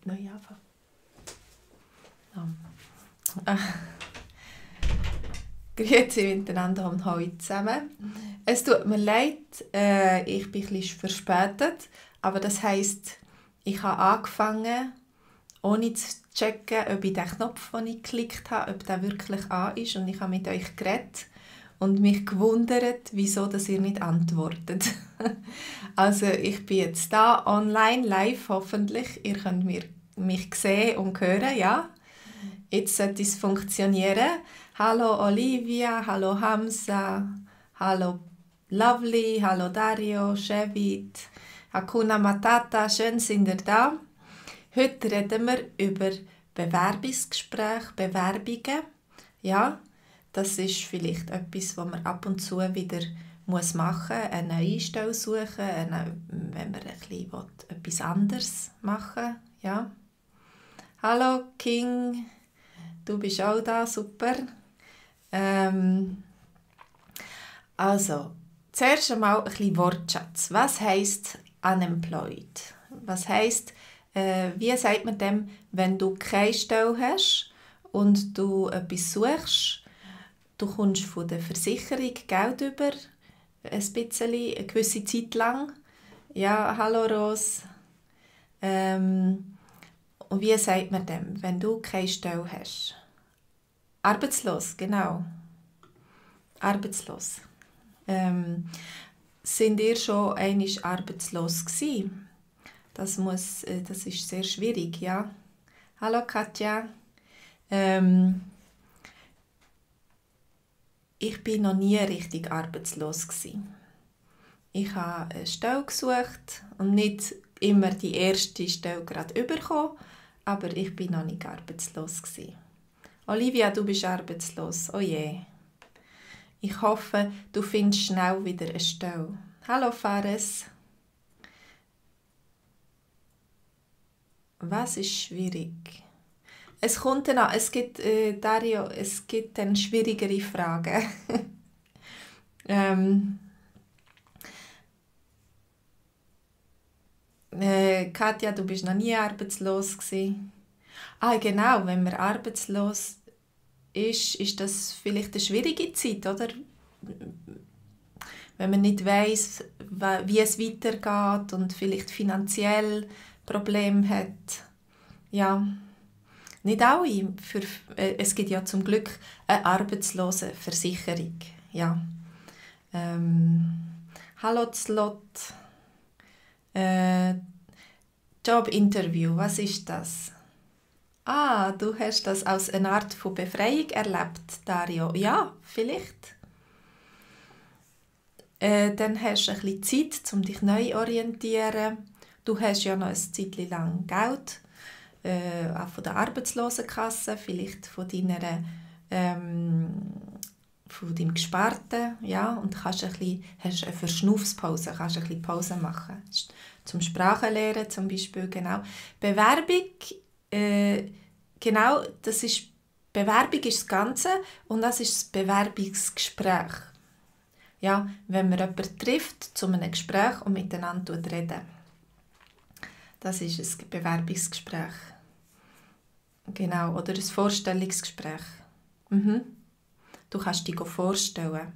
neu anfangen. Grüezi miteinander und hallo zusammen. Es tut mir leid, ich bin ein bisschen verspätet, aber das heisst, ich habe angefangen, ohne zu checken, ob ich den Knopf, den ich geklickt habe, ob der wirklich an ist. Und ich habe mit euch geredet und mich gewundert, wieso dass ihr nicht antwortet. Also ich bin jetzt da, online, live hoffentlich. Ihr könnt mich sehen und hören, ja. Jetzt sollte es funktionieren. Hallo Olivia, hallo Hamza, hallo Lovely, hallo Dario, Shevit, Hakuna Matata, schön sind ihr da. Heute reden wir über Bewerbungsgespräche, Bewerbungen. Ja, das ist vielleicht etwas, was man ab und zu wieder machen muss, eine neue Stelle suchen, wenn man ein bisschen etwas anderes machen will. Ja. Hallo King, du bist auch da, super. Also, zuerst einmal ein bisschen Wortschatz. Was heisst unemployed? Was heisst, wie sagt man dem, wenn du keine Stelle hast und du etwas suchst, du kommst von der Versicherung Geld über, ein bisschen, eine gewisse Zeit lang. Ja, hallo Ros. Und wie sagt man dem, wenn du keine Stelle hast? Arbeitslos, genau. Arbeitslos. Sind ihr schon einmal arbeitslos gewesen? Das ist sehr schwierig, ja. Hallo Katja. Ich bin noch nie richtig arbeitslos gewesen. Ich habe eine Stelle gesucht und nicht immer die erste Stelle gerade bekommen, aber ich bin noch nicht arbeitslos gewesen. Olivia, du bist arbeitslos. Oh je. Ich hoffe, du findest schnell wieder eine Stelle. Hallo Fares. Was ist schwierig? Es kommt dann an. Dario, es gibt dann schwierigere Fragen. Katja, du bist noch nie arbeitslos gewesen. Genau, wenn man arbeitslos ist das vielleicht eine schwierige Zeit, oder? Wenn man nicht weiss, wie es weitergeht und vielleicht finanziell Probleme hat. Ja, nicht alle. Es gibt ja zum Glück eine Arbeitslosenversicherung. Ja. Hallo Slot. Jobinterview, was ist das? Du hast das als eine Art von Befreiung erlebt, Dario. Ja, vielleicht. Dann hast du ein bisschen Zeit, um dich neu zu orientieren. Du hast ja noch ein Zeitchen lang Geld, auch von der Arbeitslosenkasse, vielleicht von deinem Gesparten, ja, und hast eine Verschnaufspause, kannst ein bisschen Pause machen. Zum Sprachenlernen zum Beispiel, genau. Bewerbung, genau, Bewerbung ist das Ganze und das ist das Bewerbungsgespräch. Ja, wenn man jemanden trifft zu einem Gespräch und miteinander reden. Das ist ein Bewerbungsgespräch. Genau, oder ein Vorstellungsgespräch. Du kannst dich vorstellen.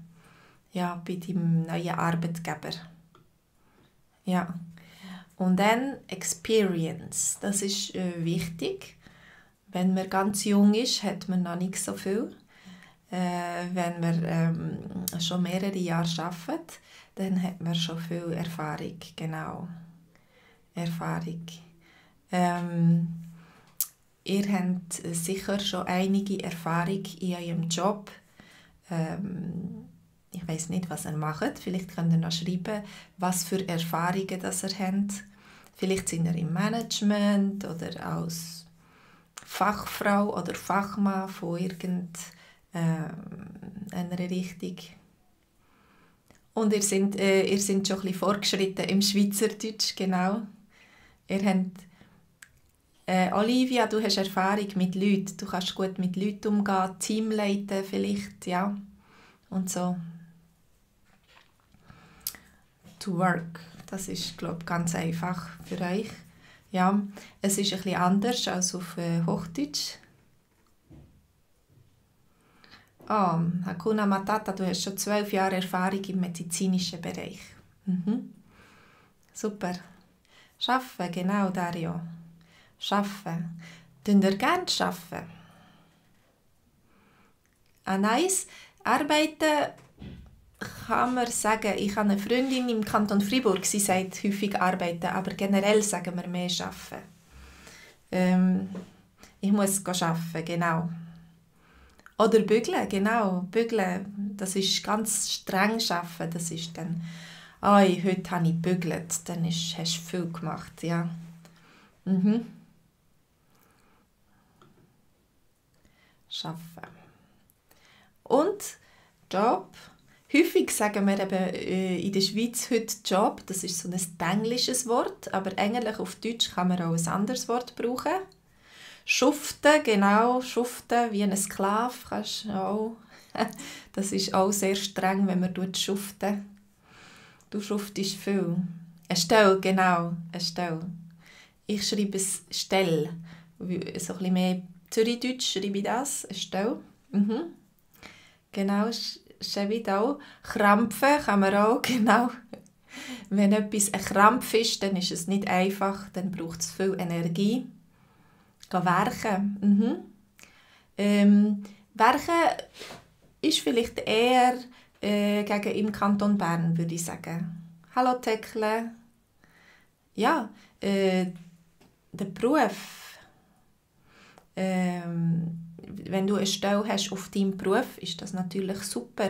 Ja, bei deinem neuen Arbeitgeber. Ja. Und dann Experience. Das ist wichtig. Wenn man ganz jung ist, hat man noch nicht so viel. Wenn man schon mehrere Jahre arbeitet, dann hat man schon viel Erfahrung. Genau. Erfahrung. Ihr habt sicher schon einige Erfahrung in eurem Job. Ich weiss nicht, was ihr macht. Vielleicht könnt ihr noch schreiben, was für Erfahrungen das ihr habt. Vielleicht sind ihr im Management oder als Fachfrau oder Fachmann von irgendeiner Richtung. Und ihr seid schon ein bisschen fortgeschritten im Schweizerdeutsch, genau. Ihr habt Olivia, du hast Erfahrung mit Leuten. Du kannst gut mit Leuten umgehen, Team leiten vielleicht, ja. Und so. To work. Das ist, glaube ich, ganz einfach für euch. Ja, es ist ein bisschen anders als auf Hochdeutsch. Hakuna Matata, du hast schon 12 Jahre Erfahrung im medizinischen Bereich. Mhm. Super. Arbeiten, genau, Dario. Arbeiten. Tun ihr gerne arbeiten? Nice. Arbeiten kann man sagen, ich habe eine Freundin im Kanton Freiburg, sie sagt häufig arbeiten, aber generell sagen wir mehr arbeiten. Ich muss arbeiten, genau. Oder bügeln, genau. Bügeln, das ist ganz streng arbeiten. Das ist dann, heute habe ich gebügelt, dann hast du viel gemacht, ja. Mhm. Arbeiten. Und Job. Häufig sagen wir eben in der Schweiz heute Job, das ist so ein englisches Wort, aber eigentlich auf Deutsch kann man auch ein anderes Wort brauchen. Schuften, genau, schuften wie ein Sklave kannst du auch. Das ist auch sehr streng, wenn man schuften. Du schuftest viel. Eine Stelle, genau, eine Stelle. Ich schreibe es Stelle. So ein bisschen mehr Zürichdeutsch schreibe ich das, eine Stelle. Mhm. Genau, schreibe auch. Krampfen kann man auch, genau. Wenn etwas ein Krampf ist, dann ist es nicht einfach, dann braucht es viel Energie. Werken. Werken ist vielleicht eher gegen im Kanton Bern, würde ich sagen. Hallo Tekle. Ja, der Beruf. Wenn du eine Stelle hast auf deinem Beruf, ist das natürlich super.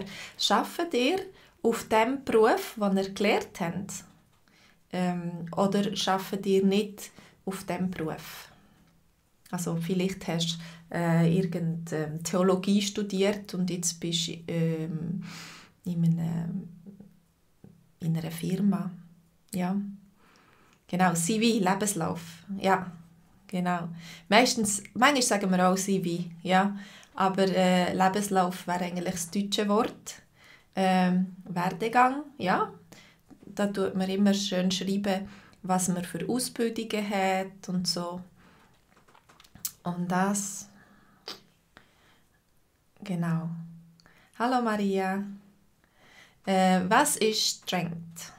Arbeitet ihr auf dem Beruf, den ihr gelernt habt? Oder arbeitet ihr nicht auf dem Beruf? Also vielleicht hast du irgendeine Theologie studiert und jetzt bist du in einer Firma. Ja. Genau, CV, Lebenslauf. Ja, genau. Manchmal sagen wir auch CV, ja. Aber Lebenslauf wäre eigentlich das deutsche Wort. Werdegang, ja. Da tut man immer schön schreiben, was man für Ausbildungen hat und so. Und das, genau. Hallo Maria. Was ist Strength?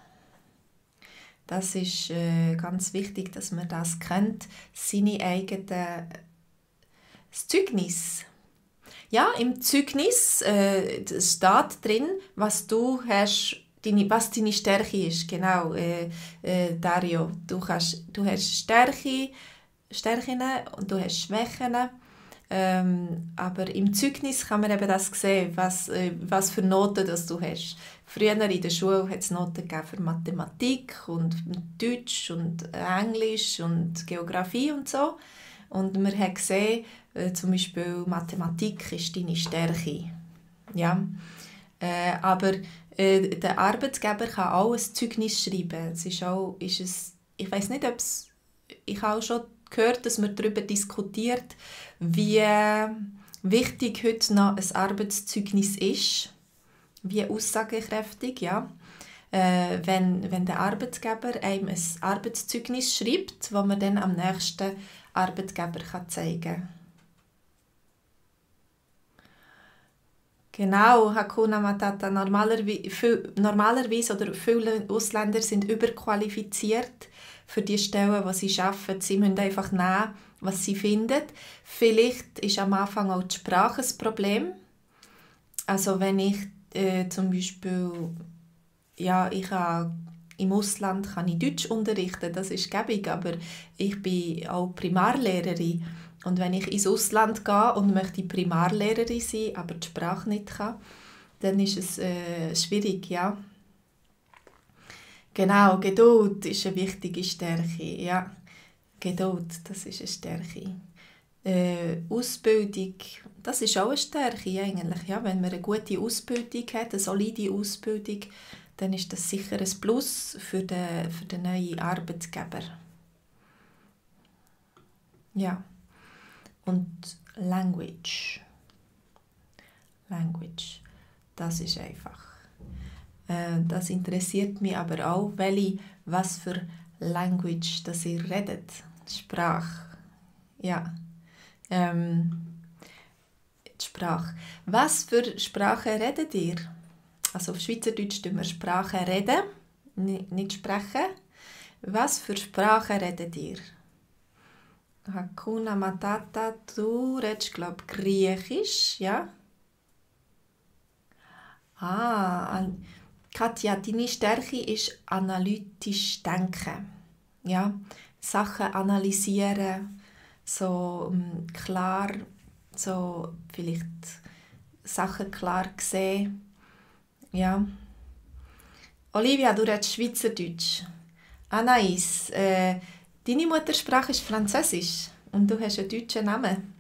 Das ist ganz wichtig, dass man das kennt. Seine eigene Zeugnis. Ja, im Zeugnis steht drin, was du hast, was deine Stärke ist. Genau, Dario. Du hast Stärken und du hast Schwächen. Aber im Zeugnis kann man eben das sehen, was für Noten das du hast. Früher in der Schule hat es Noten gegeben für Mathematik und Deutsch und Englisch und Geografie und so. Und man hat gesehen, zum Beispiel Mathematik ist deine Stärke. Ja? Aber der Arbeitgeber kann auch ein Zeugnis schreiben. Ich weiß nicht, ob es... Ich habe auch schon gehört, dass man darüber diskutiert, wie wichtig heute noch ein Arbeitszeugnis ist. Wie aussagekräftig, ja. Wenn der Arbeitgeber einem ein Arbeitszeugnis schreibt, das man dann am nächsten Arbeitgeber zeigen kann. Genau, Hakuna Matata. Normalerweise oder viele Ausländer sind überqualifiziert für die Stellen, die sie arbeiten. Sie müssen einfach nehmen, was sie finden. Vielleicht ist am Anfang auch die Sprache ein Problem. Also wenn ich zum Beispiel, ja, im Ausland kann ich Deutsch unterrichten, das ist gäbig, aber ich bin auch Primarlehrerin. Und wenn ich ins Ausland gehe und möchte Primarlehrerin sein, aber die Sprache nicht kann, dann ist es schwierig, ja. Genau, Geduld ist eine wichtige Stärke, ja. Geduld, das ist eine Stärke. Ausbildung, das ist auch eine Stärke eigentlich, ja. Wenn man eine gute Ausbildung hat, eine solide Ausbildung, dann ist das sicher ein Plus für den neuen Arbeitgeber. Ja. Und Language, das ist einfach. Das interessiert mich aber auch, was für Language das ihr redet. Sprache. Ja. Die Sprache. Was für Sprachen redet ihr? Also auf Schweizerdeutsch tun wir Sprachen reden, nicht sprechen. Was für Sprachen redet ihr? Hakuna Matata, du redest, glaube ich, Griechisch, ja? Katja, deine Stärke ist analytisch denken. Ja? Sachen analysieren, so klar, so vielleicht Sachen klar sehen. Ja. Olivia, du redest Schweizerdeutsch. Anais, deine Muttersprache ist Französisch und du hast einen deutschen Namen.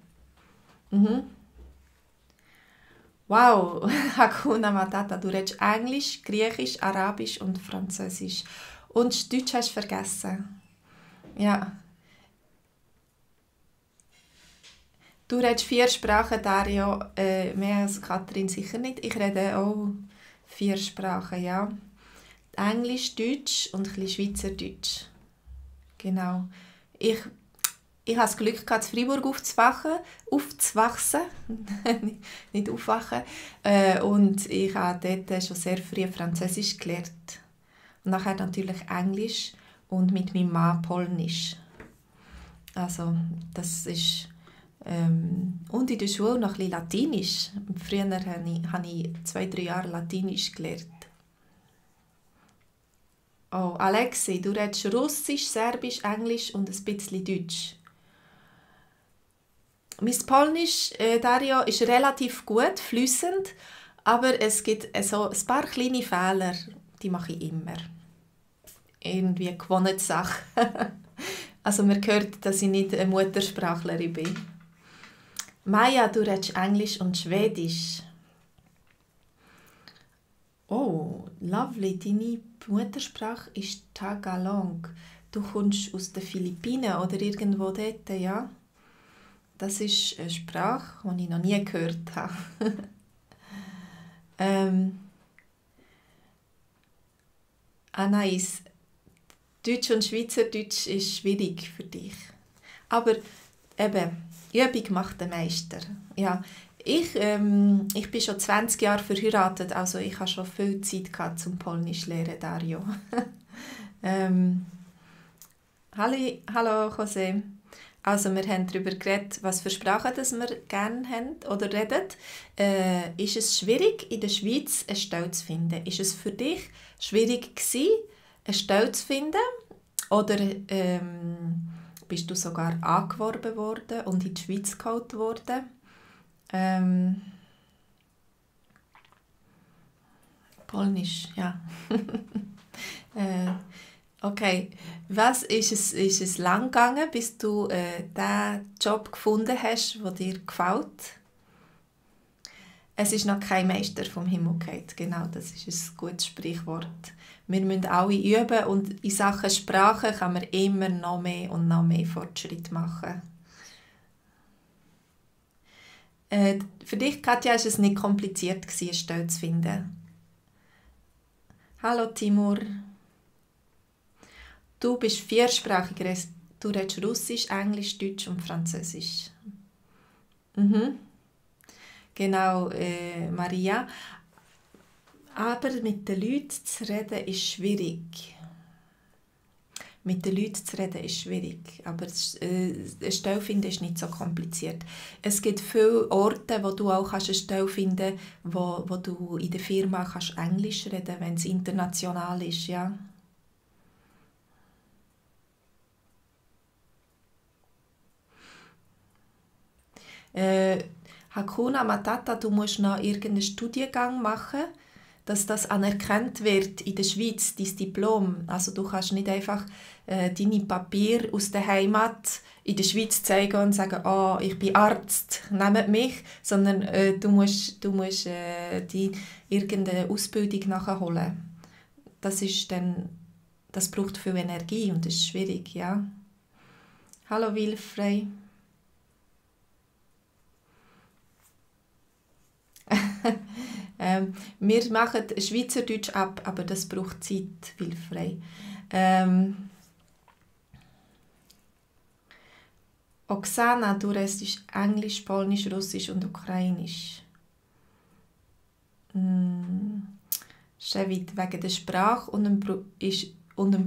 Mhm. Wow, Hakuna Matata, du redest Englisch, Griechisch, Arabisch und Französisch. Und das Deutsch hast du vergessen. Ja. Du redest 4 Sprachen, Dario, mehr als Katrin sicher nicht. Ich rede auch 4 Sprachen, ja. Englisch, Deutsch und ein bisschen Schweizerdeutsch. Genau. Ich hatte das Glück, in Freiburg aufzuwachsen. nicht aufwachen. Und ich habe dort schon sehr früh Französisch gelernt. Und nachher natürlich Englisch und mit meinem Mann Polnisch. Also, das ist... und in der Schule noch ein bisschen Latinisch. Früher habe ich 2-3 Jahre Latinisch gelernt. Oh, Alexei, du redest Russisch, Serbisch, Englisch und ein bisschen Deutsch. Mein Polnisch, Dario, ist relativ gut, fließend, aber es gibt so ein paar kleine Fehler, die mache ich immer. Irgendwie eine gewonnene Sache. Also man hört, dass ich nicht eine Muttersprachlerin bin. Maja, du redest Englisch und Schwedisch. Oh, lovely, deine Muttersprache ist Tagalog. Du kommst aus den Philippinen oder irgendwo dort, ja? Das ist eine Sprache, die ich noch nie gehört habe. Anais, Deutsch und Schweizerdeutsch ist schwierig für dich. Aber eben, Übung macht den Meister. Ja, ich bin schon 20 Jahre verheiratet, also ich habe schon viel Zeit gehabt zum Polnisch lernen, Dario. Hallo José. Also wir haben darüber geredet, was für Sprachen das wir gerne haben oder reden. Ist es schwierig, in der Schweiz eine Stelle zu finden? Ist es für dich schwierig gewesen, eine Stelle zu finden? Oder bist du sogar angeworben worden und in die Schweiz geholt worden? Polnisch, ja. Okay, was ist es lang gegangen, bis du den Job gefunden hast, der dir gefällt? Es ist noch kein Meister vom Himmel gefallen. Genau, das ist ein gutes Sprichwort. Wir müssen alle üben und in Sachen Sprache kann man immer noch mehr und noch mehr Fortschritt machen. Für dich, Katja, war es nicht kompliziert, eine Stelle zu finden. Hallo Timur. Du bist viersprachig, du redest Russisch, Englisch, Deutsch und Französisch. Mhm. Genau, Maria. Aber mit den Leuten zu reden ist schwierig. Mit den Leuten zu reden ist schwierig, aber eine Stelle finden ist nicht so kompliziert. Es gibt viele Orte, wo du auch eine Stelle finden kannst, wo du in der Firma kannst Englisch reden kannst, wenn es international ist, ja. Hakuna Matata, du musst noch irgendeinen Studiengang machen, dass das anerkannt wird in der Schweiz, dein Diplom. Also du kannst nicht einfach deine Papiere aus der Heimat in der Schweiz zeigen und sagen, oh, ich bin Arzt, nehmt mich, sondern du musst irgendeine Ausbildung nachholen. Das braucht viel Energie und das ist schwierig, ja. Hallo Wilfrey. Wir machen Schweizerdeutsch ab, aber das braucht Zeit, Wilfrey. Oksana, du redest Englisch, Polnisch, Russisch und Ukrainisch. Schon weit wegen der Sprache und dem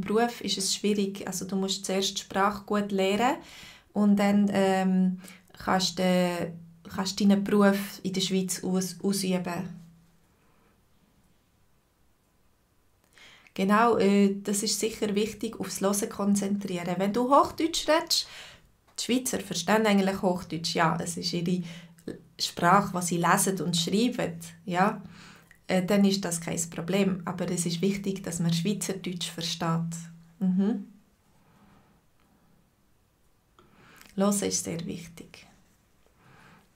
Beruf ist es schwierig. Also du musst zuerst die Sprache gut lernen und dann kannst deinen Beruf in der Schweiz ausüben. Genau, das ist sicher wichtig, aufs Hören konzentrieren. Wenn du Hochdeutsch redest, die Schweizer verstehen eigentlich Hochdeutsch. Ja, es ist ihre Sprache, die sie lesen und schreiben. Ja, dann ist das kein Problem. Aber es ist wichtig, dass man Schweizerdeutsch versteht. Hören ist sehr wichtig.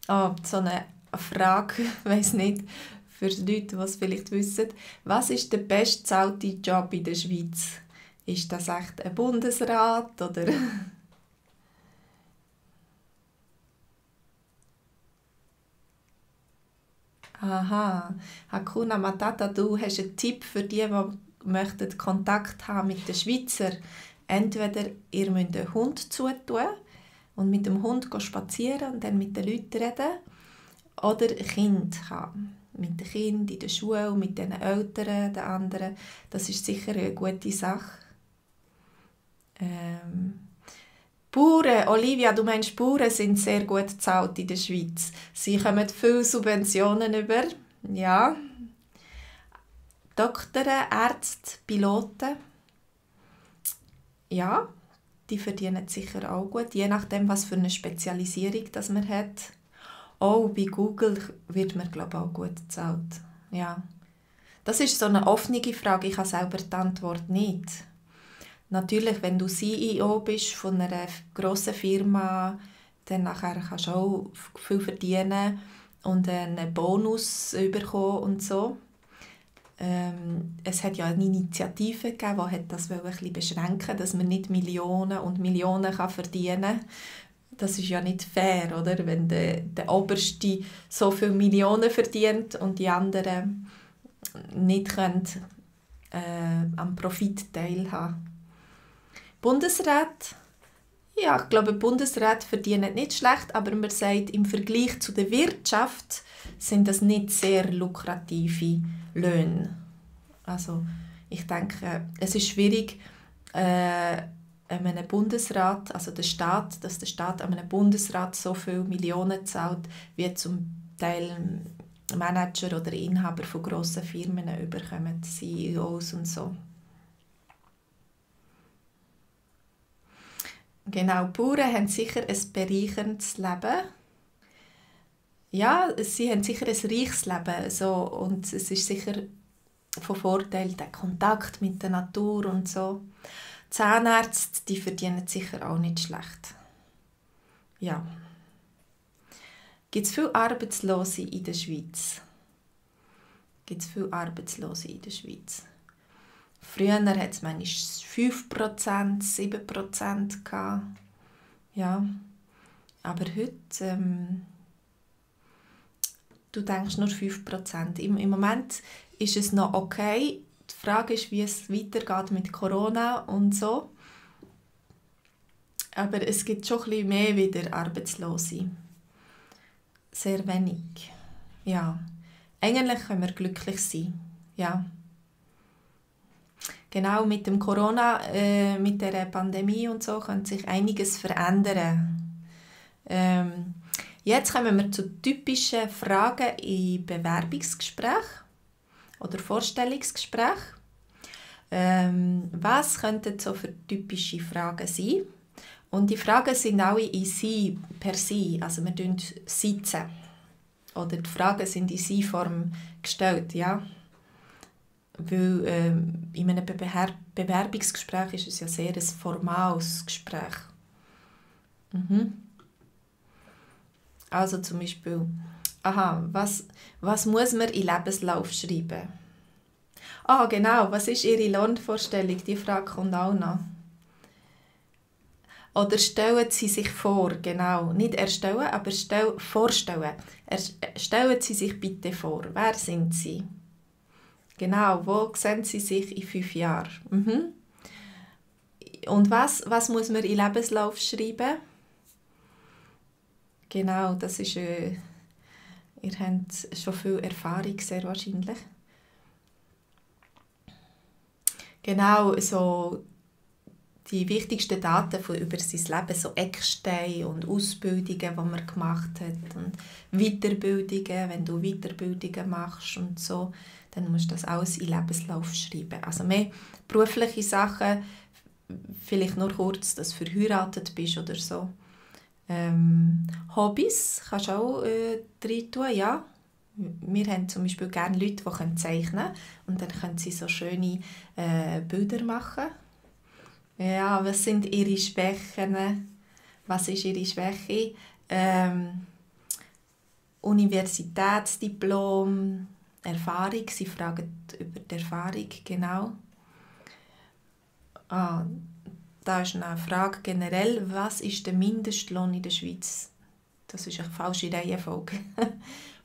Oh, so eine Frage, ich weiss nicht, für die Leute, die es vielleicht wissen. Was ist der bestbezahlte Job in der Schweiz? Ist das echt ein Bundesrat oder... Aha, Hakuna Matata, du hast einen Tipp für die möchten Kontakt haben mit den Schweizer. Entweder ihr müsst einen Hund zutun und mit dem Hund spazieren und dann mit den Leuten reden, oder ein Kind haben. Mit den Kindern in der Schule, mit den Eltern, den anderen. Das ist sicher eine gute Sache. Bauern, Olivia, du meinst, Bauern sind sehr gut bezahlt in der Schweiz. Sie bekommen viele Subventionen über. Ja. Doktoren, Ärzte, Piloten. Ja, die verdienen sicher auch gut, je nachdem, was für eine Spezialisierung das man hat. Auch bei Google wird man, glaube ich, auch gut bezahlt. Ja. Das ist so eine offene Frage, ich habe selber die Antwort nicht. Natürlich, wenn du CEO bist von einer grossen Firma, dann nachher kannst du auch viel verdienen und einen Bonus bekommen und so. Es hat ja eine Initiative gegeben, die das ein bisschen beschränken, dass man nicht Millionen und Millionen verdienen kann. Das ist ja nicht fair, oder? Wenn der Oberste so viele Millionen verdient und die anderen nicht können, am Profit teilhaben. Bundesrat, ja, ich glaube, Bundesrat verdienen nicht schlecht, aber man sagt, im Vergleich zu der Wirtschaft sind das nicht sehr lukrative Löhne. Also ich denke, es ist schwierig, einem Bundesrat, also dass der Staat einem Bundesrat so viele Millionen zahlt, wie zum Teil Manager oder Inhaber von grossen Firmen überkommen, CEOs und so. Genau, Bauern haben sicher ein bereicherndes Leben. Ja, sie haben sicher ein reiches Leben. So, und es ist sicher von Vorteil, der Kontakt mit der Natur und so. Zahnärzte, die verdienen sicher auch nicht schlecht. Ja. Gibt es viele Arbeitslose in der Schweiz? Gibt es viele Arbeitslose in der Schweiz? Früher hat es manchmal 5%, 7% gehabt. Ja. Aber heute, du denkst nur 5%. Im Moment ist es noch okay. Die Frage ist, wie es weitergeht mit Corona und so. Aber es gibt schon ein bisschen mehr wieder Arbeitslose. Sehr wenig. Ja. Eigentlich können wir glücklich sein. Ja. Genau, mit dem Corona, mit der Pandemie und so, könnte sich einiges verändern. Jetzt kommen wir zu typischen Fragen in Bewerbungsgesprächen oder Vorstellungsgesprächen. Was könnten so für typische Fragen sein? Und die Fragen sind alle in Sie, per Sie, also wir sitzen. Oder die Fragen sind in Sie-Form gestellt, ja. Weil in einem Bewerbungsgespräch ist es ja sehr ein formales Gespräch. Also zum Beispiel, was muss man in Lebenslauf schreiben? Genau, was ist Ihre Lohnvorstellung? Die Frage kommt auch noch. Oder stellen Sie sich vor, genau, nicht erstellen, aber vorstellen. Stellen Sie sich bitte vor, wer sind Sie? Genau, wo sehen Sie sich in 5 Jahren? Und was muss man in Lebenslauf schreiben? Genau, das ist, ihr habt schon viel Erfahrung, sehr wahrscheinlich. Genau, so die wichtigsten Daten über sein Leben, so Ecksteine und Ausbildungen, die man gemacht hat und Weiterbildungen, wenn du Weiterbildungen machst und so, dann musst du das alles in den Lebenslauf schreiben. Also mehr berufliche Sachen, vielleicht nur kurz, dass du verheiratet bist oder so. Hobbys kannst du auch rein tun, ja. Wir haben zum Beispiel gerne Leute, die zeichnen können und dann können sie so schöne Bilder machen. Ja, was sind ihre Schwächen? Was ist ihre Schwäche? Universitätsdiplom, Erfahrung, sie fragen über die Erfahrung, genau. Da ist eine Frage generell, was ist der Mindestlohn in der Schweiz? Das ist eine falsche Reihenfolge.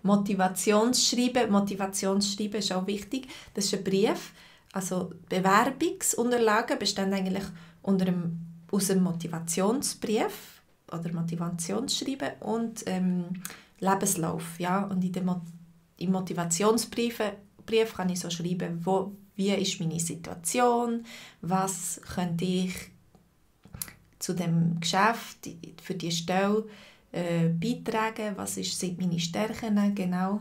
Motivationsschreiben ist auch wichtig. Das ist ein Brief. Also Bewerbungsunterlagen bestehen eigentlich aus einem Motivationsbrief oder Motivationsschreiben und Lebenslauf. Ja? Und im Motivationsbrief kann ich so schreiben, wie ist meine Situation, was könnte ich zu dem Geschäft für die Stelle beitragen, was sind meine Stärken, genau.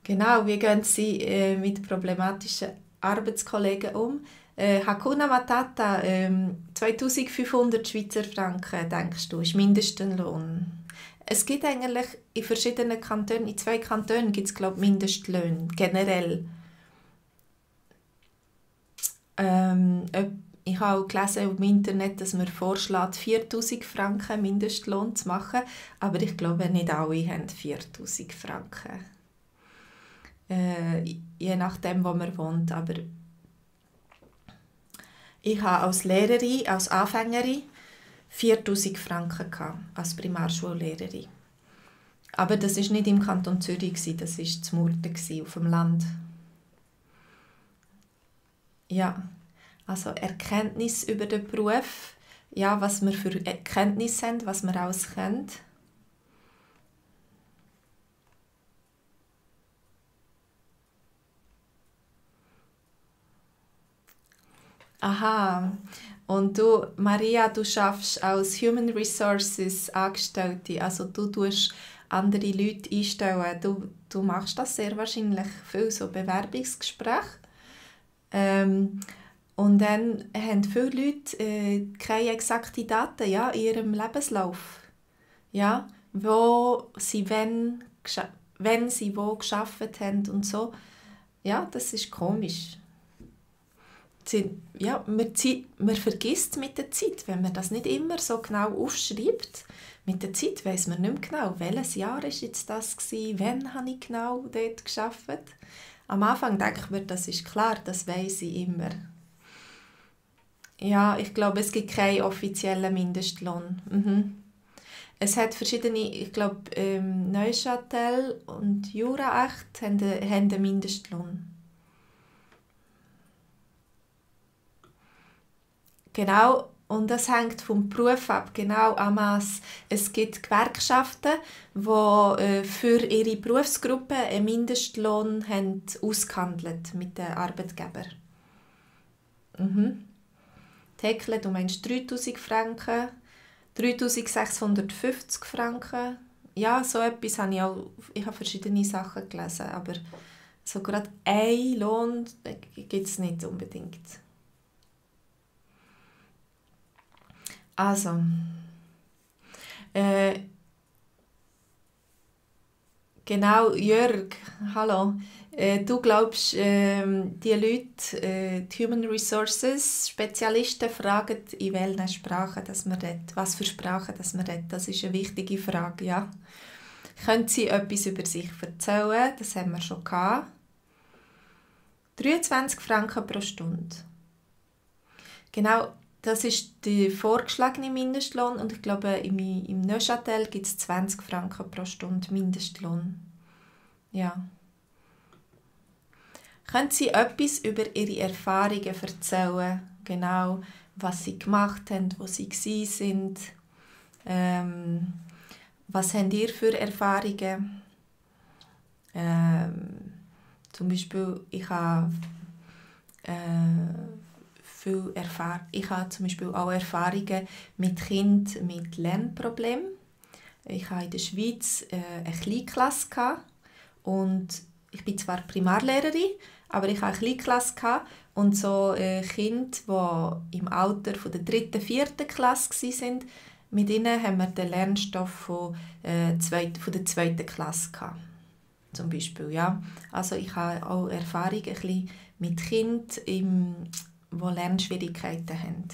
Genau, wie gehen Sie mit problematischen Arbeitskollegen um? Hakuna Matata, 2500 Schweizer Franken, denkst du, ist Mindestlohn. Es gibt eigentlich in verschiedenen Kantonen, in 2 Kantonen gibt es, glaube ich, Mindestlöhne, generell. Ich habe auch gelesen im Internet, dass man vorschlägt, 4000 Franken Mindestlohn zu machen, aber ich glaube, nicht alle haben 4000 Franken. Je nachdem, wo man wohnt. Aber ich habe als Lehrerin, als Anfängerin 4000 Franken gehabt, als Primarschullehrerin. Aber das war nicht im Kanton Zürich, das war in Murten, auf dem Land. Ja, also Erkenntnis über den Beruf, ja, was wir für Erkenntnisse haben, was wir alles können. Aha, und du, Maria, du schaffst als Human Resources Angestellte, also du tust andere Leute einstellen, du machst das sehr wahrscheinlich viel, so Bewerbungsgespräche. Und dann haben viele Leute keine exakten Daten, ja, in ihrem Lebenslauf. Ja, wo sie wenn sie wo gearbeitet haben und so. Ja, das ist komisch. Ja, man vergisst mit der Zeit, wenn man das nicht immer so genau aufschreibt. Mit der Zeit weiss man nicht mehr genau, welches Jahr war jetzt das gewesen, wann habe ich genau dort gearbeitet. Am Anfang denke ich mir, das ist klar, das weiss ich immer. Ja, ich glaube, es gibt keinen offiziellen Mindestlohn. Es hat verschiedene, ich glaube, Neuchâtel und Jura-Echt haben einen Mindestlohn. Genau, und das hängt vom Beruf ab, genau am Mass. Es gibt Gewerkschaften, die für ihre Berufsgruppe einen Mindestlohn haben ausgehandelt mit den Arbeitgebern. Tekle, du meinst 3000 Franken, 3650 Franken. Ja, so etwas habe ich auch, ich habe verschiedene Sachen gelesen, aber so gerade einen Lohn gibt es nicht unbedingt. Also, genau, Jörg, hallo. Du glaubst, die Leute, die Human Resources Spezialisten fragen, in welchen Sprachen das man redet, was für Sprachen das man redet. Das ist eine wichtige Frage, ja. Können Sie etwas über sich erzählen? Das haben wir schon gehabt. 23 Franken pro Stunde. Genau, das ist der vorgeschlagene Mindestlohn und ich glaube, im Neuchâtel gibt es 20 Franken pro Stunde Mindestlohn. Ja. Können Sie etwas über Ihre Erfahrungen erzählen? Genau, was Sie gemacht haben, wo Sie waren? Was habt ihr für Erfahrungen? Zum Beispiel, ich habe ich habe zum Beispiel auch Erfahrungen mit Kindern mit Lernproblemen. Ich hatte in der Schweiz eine Kleinklasse und ich bin zwar Primarlehrerin, aber ich hatte eine Kleinklasse und so Kinder, die im Alter von der 3., 4. Klasse waren, mit ihnen haben wir den Lernstoff von der 2. Klasse gehabt, zum Beispiel, ja. Also ich habe auch Erfahrung ein bisschen mit Kindern, die Lernschwierigkeiten haben.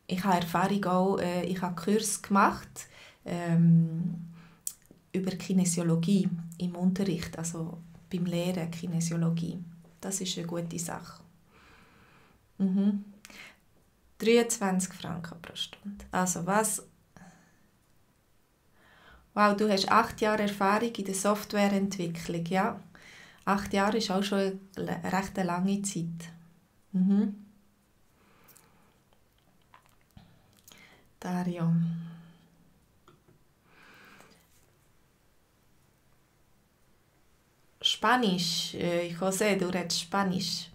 Ich habe Erfahrung auch, ich habe Kurs gemacht über Kinesiologie im Unterricht, also beim Lehren Kinesiologie. Das ist eine gute Sache. 23 Franken pro Stunde. Also was? Wow, du hast 8 Jahre Erfahrung in der Softwareentwicklung, ja? 8 Jahre ist auch schon eine recht lange Zeit. Dario. Spanisch. José, du redest Spanisch.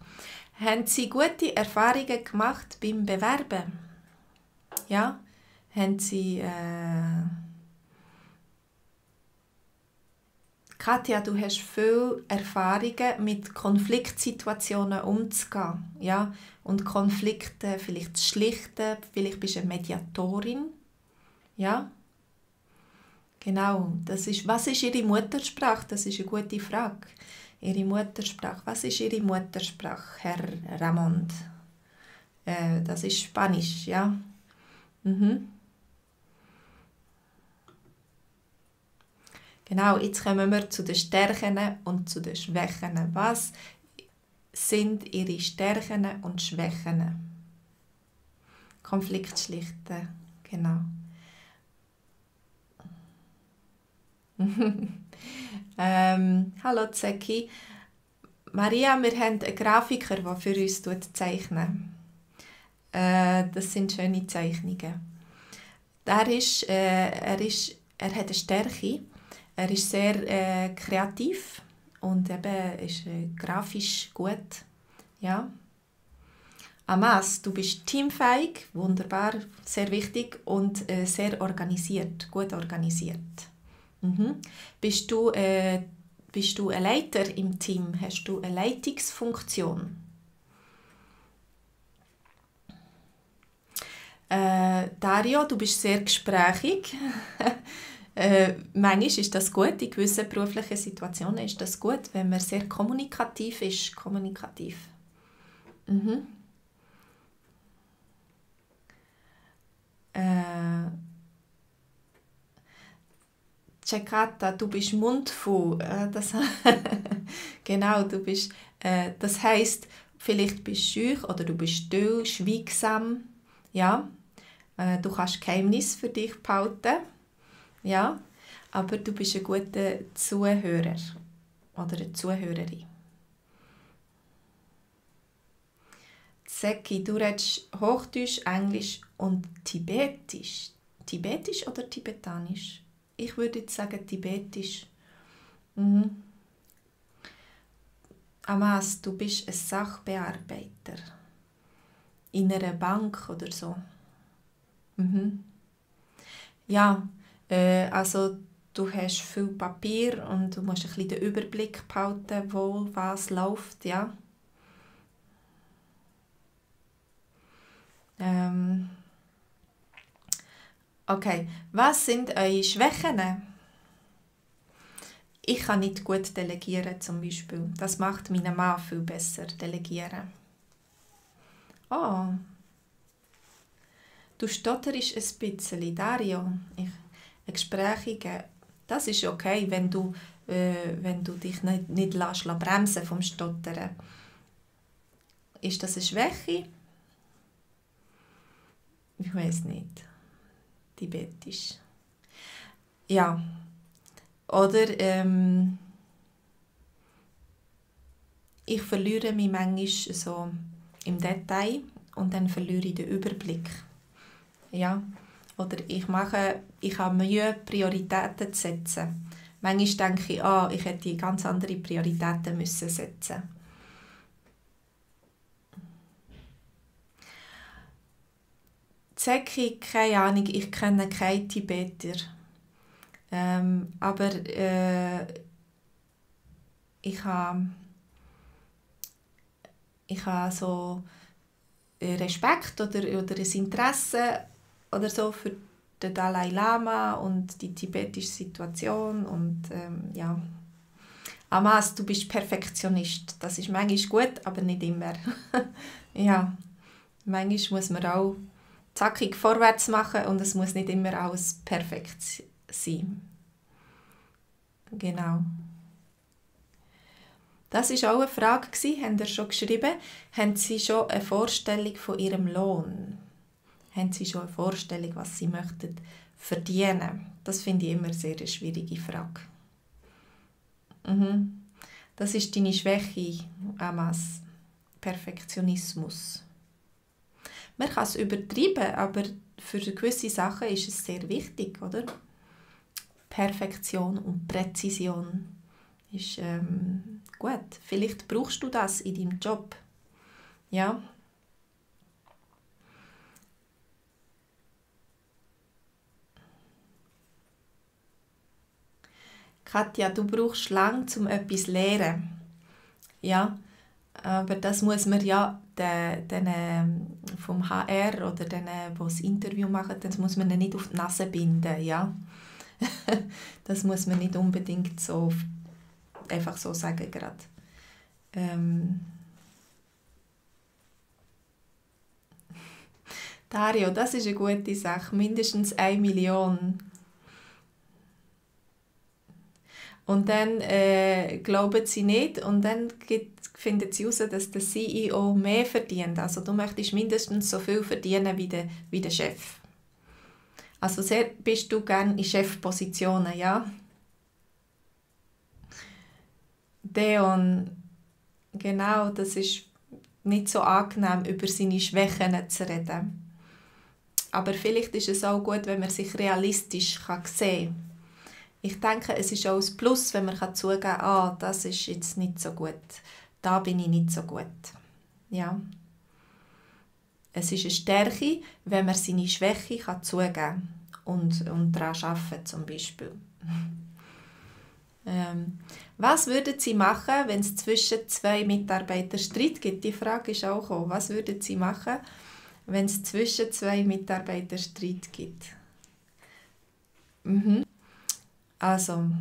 Haben Sie gute Erfahrungen gemacht beim Bewerben? Ja? Haben Sie... Katja, du hast viele Erfahrungen mit Konfliktsituationen umzugehen. Ja? Und Konflikte vielleicht zu schlichten. Vielleicht bist du eine Mediatorin. Ja? Genau. Was ist Ihre Muttersprache? Das ist eine gute Frage. Ihre Muttersprache. Was ist Ihre Muttersprache, Herr Ramond? Das ist Spanisch, ja? Genau, jetzt kommen wir zu den Stärken und zu den Schwächen. Was sind Ihre Stärken und Schwächen? Konflikt schlichten, genau. Hallo Zeki. Maria, wir haben einen Grafiker, der für uns zeichnet. Das sind schöne Zeichnungen. Er hat eine Stärke. Er ist sehr kreativ und eben ist grafisch gut. Ja. Amas, du bist teamfähig, wunderbar, sehr wichtig und sehr organisiert, gut organisiert. Bist du ein Leiter im Team? Hast du eine Leitungsfunktion? Dario, du bist sehr gesprächig. Manchmal ist das gut, in gewissen beruflichen Situationen ist das gut, wenn man sehr kommunikativ ist. Cekata, du bist mundvoll. Genau, du bist, das heisst, vielleicht bist du schüch oder du bist still, schweigsam. Ja? Du kannst Geheimnis für dich behalten. Ja? Aber du bist ein guter Zuhörer oder eine Zuhörerin. Zeki, du redest Hochdeutsch, Englisch und Tibetisch. Tibetisch oder Tibetanisch? Ich würde jetzt sagen Tibetisch. Amas, du bist ein Sachbearbeiter. In einer Bank oder so. Ja, also du hast viel Papier und du musst ein bisschen den Überblick behalten, wo was läuft, ja. Okay, was sind eure Schwächen? Ich kann nicht gut delegieren, zum Beispiel. Das macht mein Mann viel besser, delegieren. Oh, du stotterst ein bisschen, Dario. Ein Gespräch, das ist okay, wenn du dich nicht bremsen vom Stottern. Ist das eine Schwäche? Ich weiß nicht. Tibetisch. Ja. Oder ich verliere mich manchmal so im Detail und dann verliere ich den Überblick. Ja. Oder ich habe Mühe, Prioritäten zu setzen. Manchmal denke ich, ich hätte ganz andere Prioritäten müssen setzen. Zeki, keine Ahnung, ich kenne keinen Tibeter. Aber ich habe so Respekt oder ein Interesse oder so für den Dalai Lama und die tibetische Situation und ja. Amas, du bist Perfektionist. Das ist manchmal gut, aber nicht immer. Ja, manchmal muss man auch zackig vorwärts machen und es muss nicht immer alles perfekt sein. Genau. Das war auch eine Frage. Haben Sie schon geschrieben? Haben Sie schon eine Vorstellung von Ihrem Lohn? Haben Sie schon eine Vorstellung, was Sie möchten verdienen? Das finde ich immer sehr eine schwierige Frage. Das ist deine Schwäche, Amas. Perfektionismus. Man kann es übertreiben, aber für gewisse Sachen ist es sehr wichtig, oder? Perfektion und Präzision ist gut. Vielleicht brauchst du das in deinem Job. Ja. Katja, du brauchst lange, um etwas zu lernen. Ja, aber das muss man ja den vom HR oder denen, die das Interview machen, das muss man nicht auf die Nase binden. Ja? Das muss man nicht unbedingt so einfach so sagen gerade. Dario, das ist eine gute Sache. Mindestens 1 Million. Und dann glauben sie nicht und dann finden sie heraus, dass der CEO mehr verdient. Also du möchtest mindestens so viel verdienen wie der Chef. Also bist du gerne in Chefpositionen, ja? Deon, genau, das ist nicht so angenehm, über seine Schwächen zu reden. Aber vielleicht ist es auch gut, wenn man sich realistisch sehen kann. Ich denke, es ist auch ein Plus, wenn man zugeben kann, das ist jetzt nicht so gut. Da bin ich nicht so gut. Ja. Es ist eine Stärke, wenn man seine Schwäche zugeben kann und daran arbeiten zum Beispiel. Was würden Sie machen, wenn es zwischen 2 Mitarbeitern Streit gibt? Die Frage ist auch gekommen. Was würden Sie machen, wenn es zwischen 2 Mitarbeitern Streit gibt? Also,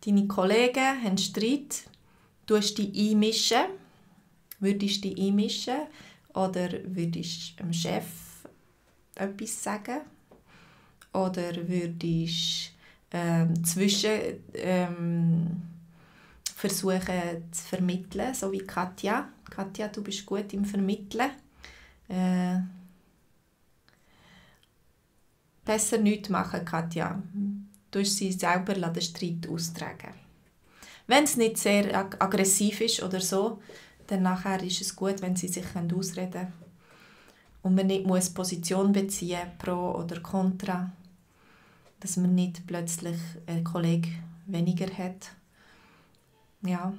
deine Kollegen haben Streit. Würdest du dich einmischen? Oder würdest du dem Chef etwas sagen? Oder würdest du versuchen zu vermitteln, so wie Katja? Katja, du bist gut im Vermitteln. Besser nichts machen, Katja. Du musst sie selber den Streit austragen. Wenn es nicht sehr aggressiv ist oder so, dann nachher ist es gut, wenn sie sich ausreden können. Und man nicht muss Position beziehen, pro oder contra. Dass man nicht plötzlich einen Kollegen weniger hat. Ja.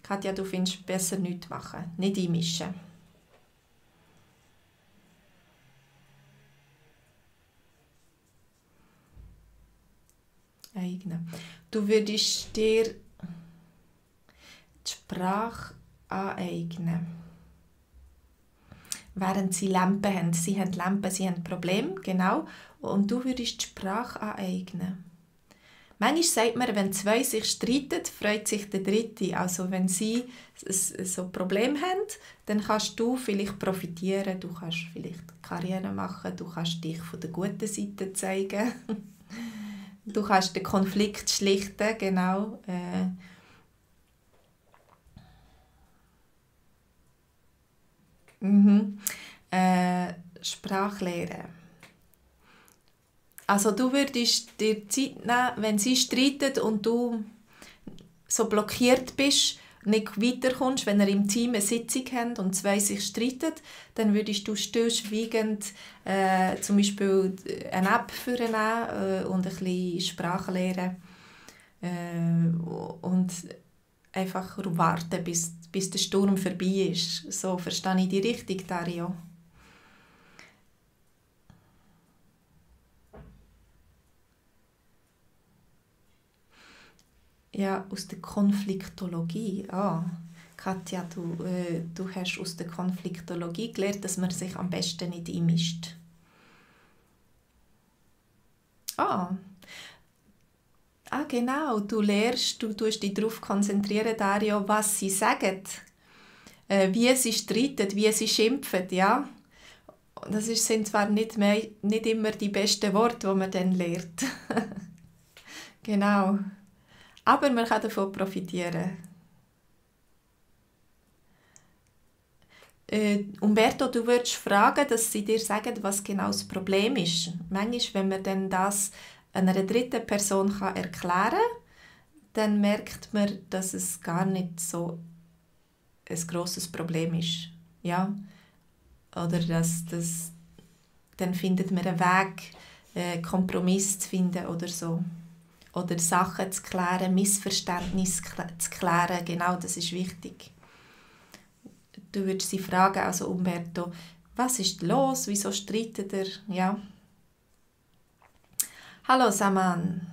Katja, du findest besser nichts machen, nicht einmischen. Du würdest dir die Sprache aneignen. Während sie Lampen haben. Sie haben Lampen, sie haben Probleme, genau. Und du würdest die Sprache aneignen. Manchmal sagt man, wenn 2 sich streiten, freut sich der Dritte. Also wenn sie so Probleme haben, dann kannst du vielleicht profitieren, du kannst vielleicht Karriere machen, du kannst dich von der guten Seite zeigen. Du kannst den Konflikt schlichten, genau. Sprachlehre. Also du würdest dir Zeit nehmen, wenn sie streiten und du so blockiert bist nicht weiterkommst, wenn ihr im Team eine Sitzung habt und zwei sich streiten, dann würdest du stillschweigend zum Beispiel eine App nehmen und ein bisschen Sprache lernen und einfach warten, bis der Sturm vorbei ist. So verstehe ich die richtig, Dario. Ja, aus der Konfliktologie. Katja, du hast aus der Konfliktologie gelernt, dass man sich am besten nicht einmischt. Ah, genau. Du lernst, du tust dich darauf konzentrieren, Dario, was sie sagen, wie sie streiten, wie sie schimpfen, ja. Sind zwar nicht immer die besten Worte, die man dann lernt. Genau. Aber man kann davon profitieren. Umberto, du würdest fragen, dass sie dir sagen, was genau das Problem ist. Manchmal, wenn man dann das einer dritten Person erklären kann, dann merkt man, dass es gar nicht so ein grosses Problem ist. Ja? Oder dann findet man einen Weg, einen Kompromiss zu finden oder so. Oder Sachen zu klären, Missverständnisse zu klären. Genau, das ist wichtig. Du würdest sie fragen, also Umberto, was ist los? Wieso streitet ihr? Ja. Hallo Saman,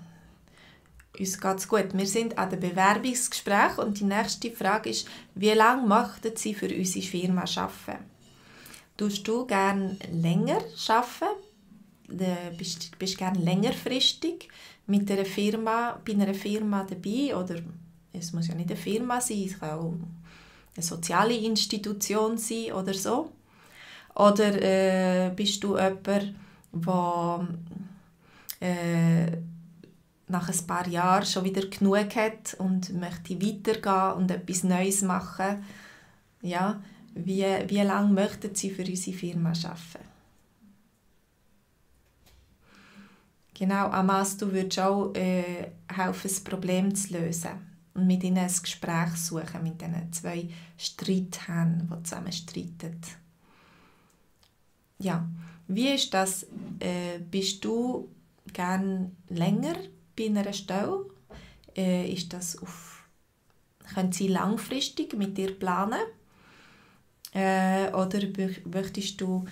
uns geht's gut. Wir sind an dem Bewerbungsgespräch und die nächste Frage ist, wie lange möchten Sie für unsere Firma arbeiten? Tust du gerne länger arbeiten? Bist du gerne längerfristig mit bei einer Firma dabei? Oder es muss ja nicht eine Firma sein, es kann auch eine soziale Institution sein oder so. Oder bist du jemand, der nach ein paar Jahren schon wieder genug hat und möchte weitergehen und etwas Neues machen? Ja, wie lange möchten Sie für unsere Firma arbeiten? Genau, Amas, du würdest auch helfen, das Problem zu lösen und mit ihnen ein Gespräch suchen, mit diesen zwei Streithähnen, die zusammen streiten. Ja, wie ist das? Bist du gerne länger bei einer Stelle? Können sie langfristig mit dir planen? Oder möchtest du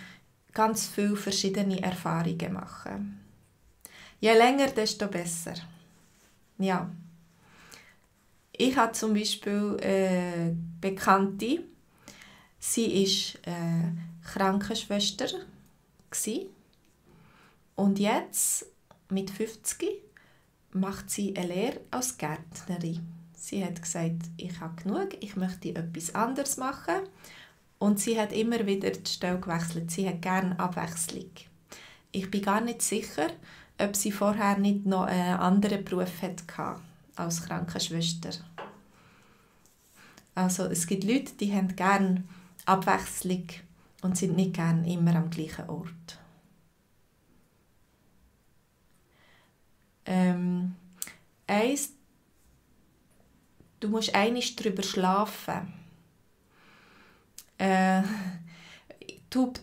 ganz viele verschiedene Erfahrungen machen? Je länger, desto besser. Ja. Ich habe zum Beispiel eine Bekannte, sie war Krankenschwester und jetzt, mit 50, macht sie eine Lehre als Gärtnerin. Sie hat gesagt, ich habe genug, ich möchte etwas anderes machen. Und sie hat immer wieder die Stelle gewechselt. Sie hat gerne Abwechslung. Ich bin gar nicht sicher, ob sie vorher nicht noch einen anderen Beruf hatte als Krankenschwester. Also es gibt Leute, die haben gerne Abwechslung und sind nicht gerne immer am gleichen Ort. Du musst einmal darüber schlafen.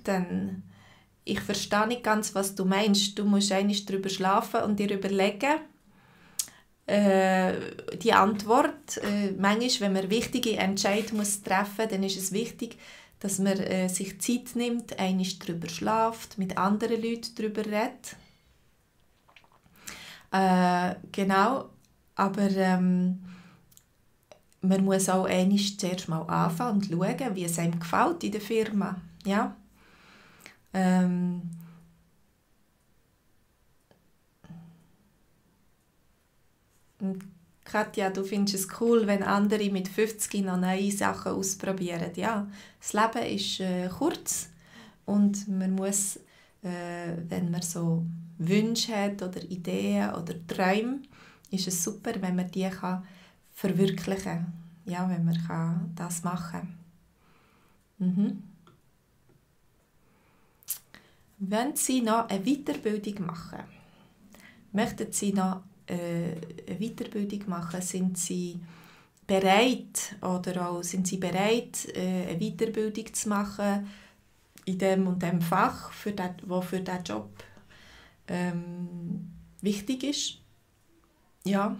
Dann. Ich verstehe nicht ganz, was du meinst. Du musst einmal darüber schlafen und dir überlegen, die Antwort. Manchmal, wenn man wichtige Entscheidungen treffen muss, dann ist es wichtig, dass man sich Zeit nimmt, einmal darüber schläft, mit anderen Leuten darüber redet. Genau, aber man muss auch zuerst mal anfangen und schauen, wie es einem gefällt in der Firma. Ja? Katja, du findest es cool, wenn andere mit 50 noch neue Sachen ausprobieren. Ja, das Leben ist kurz und man muss, wenn man so Wünsche hat oder Ideen oder Träume, ist es super, wenn man die verwirklichen kann. Ja, wenn man das machen kann. Wenn Sie noch eine Weiterbildung machen, möchten Sie noch eine Weiterbildung machen, sind Sie bereit oder auch sind sie bereit, eine Weiterbildung zu machen in dem und dem Fach, wo für diesen Job wichtig ist. Ja,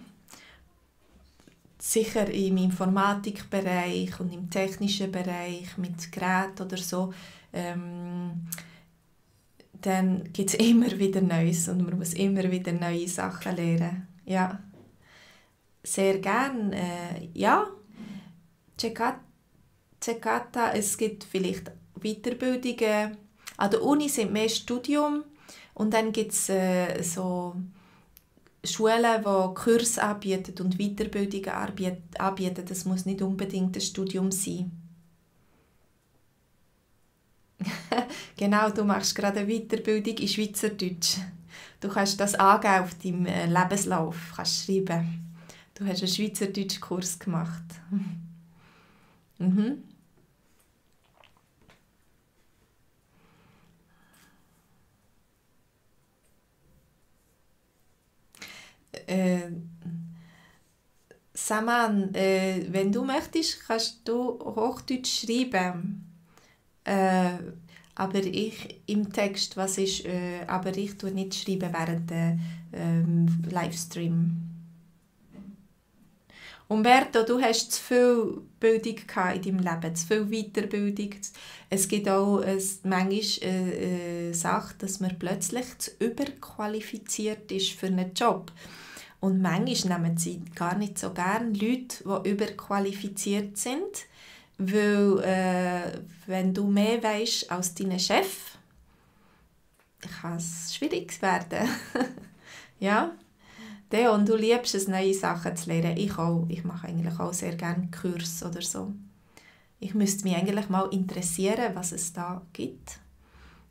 sicher im Informatikbereich und im technischen Bereich mit Geräten oder so, dann gibt es immer wieder Neues und man muss immer wieder neue Sachen lernen. Ja, sehr gern. Ja, Cekata, es gibt vielleicht Weiterbildungen. An der Uni sind mehr Studium und dann gibt es so Schulen, die Kurse anbieten und Weiterbildungen anbieten. Das muss nicht unbedingt ein Studium sein. Genau, du machst gerade eine Weiterbildung in Schweizerdeutsch. Du kannst das angeben auf deinem Lebenslauf, kannst schreiben. Du hast einen Schweizerdeutsch-Kurs gemacht. Mhm. Äh, Saman, wenn du möchtest, kannst du Hochdeutsch schreiben. Aber ich im Text, was ist, aber ich tue nicht schreiben während der Livestream. Umberto, du hast zu viel Bildung in deinem Leben, zu viel Weiterbildung. Es gibt auch manchmal eine Sache, dass man plötzlich zu überqualifiziert ist für einen Job. Und manchmal nehmen sie gar nicht so gerne Leute, die überqualifiziert sind, weil wenn du mehr weisst als dein Chef, kann es schwierig werden. Ja? Und du liebst es, neue Sachen zu lernen. Ich auch. Ich mache eigentlich auch sehr gerne Kurse oder so. Ich müsste mich eigentlich mal interessieren, was es da gibt.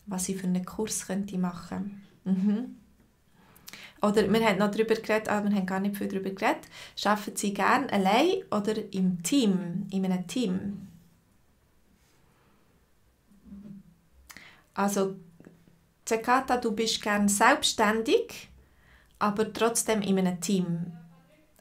Was ich für einen Kurs könnte machen könnte. Oder wir haben noch darüber geredet, aber wir haben gar nicht viel darüber geredet. Arbeiten Sie gerne allein oder im Team, in einem Team? Also, Cekata, du bist gerne selbstständig, aber trotzdem in einem Team.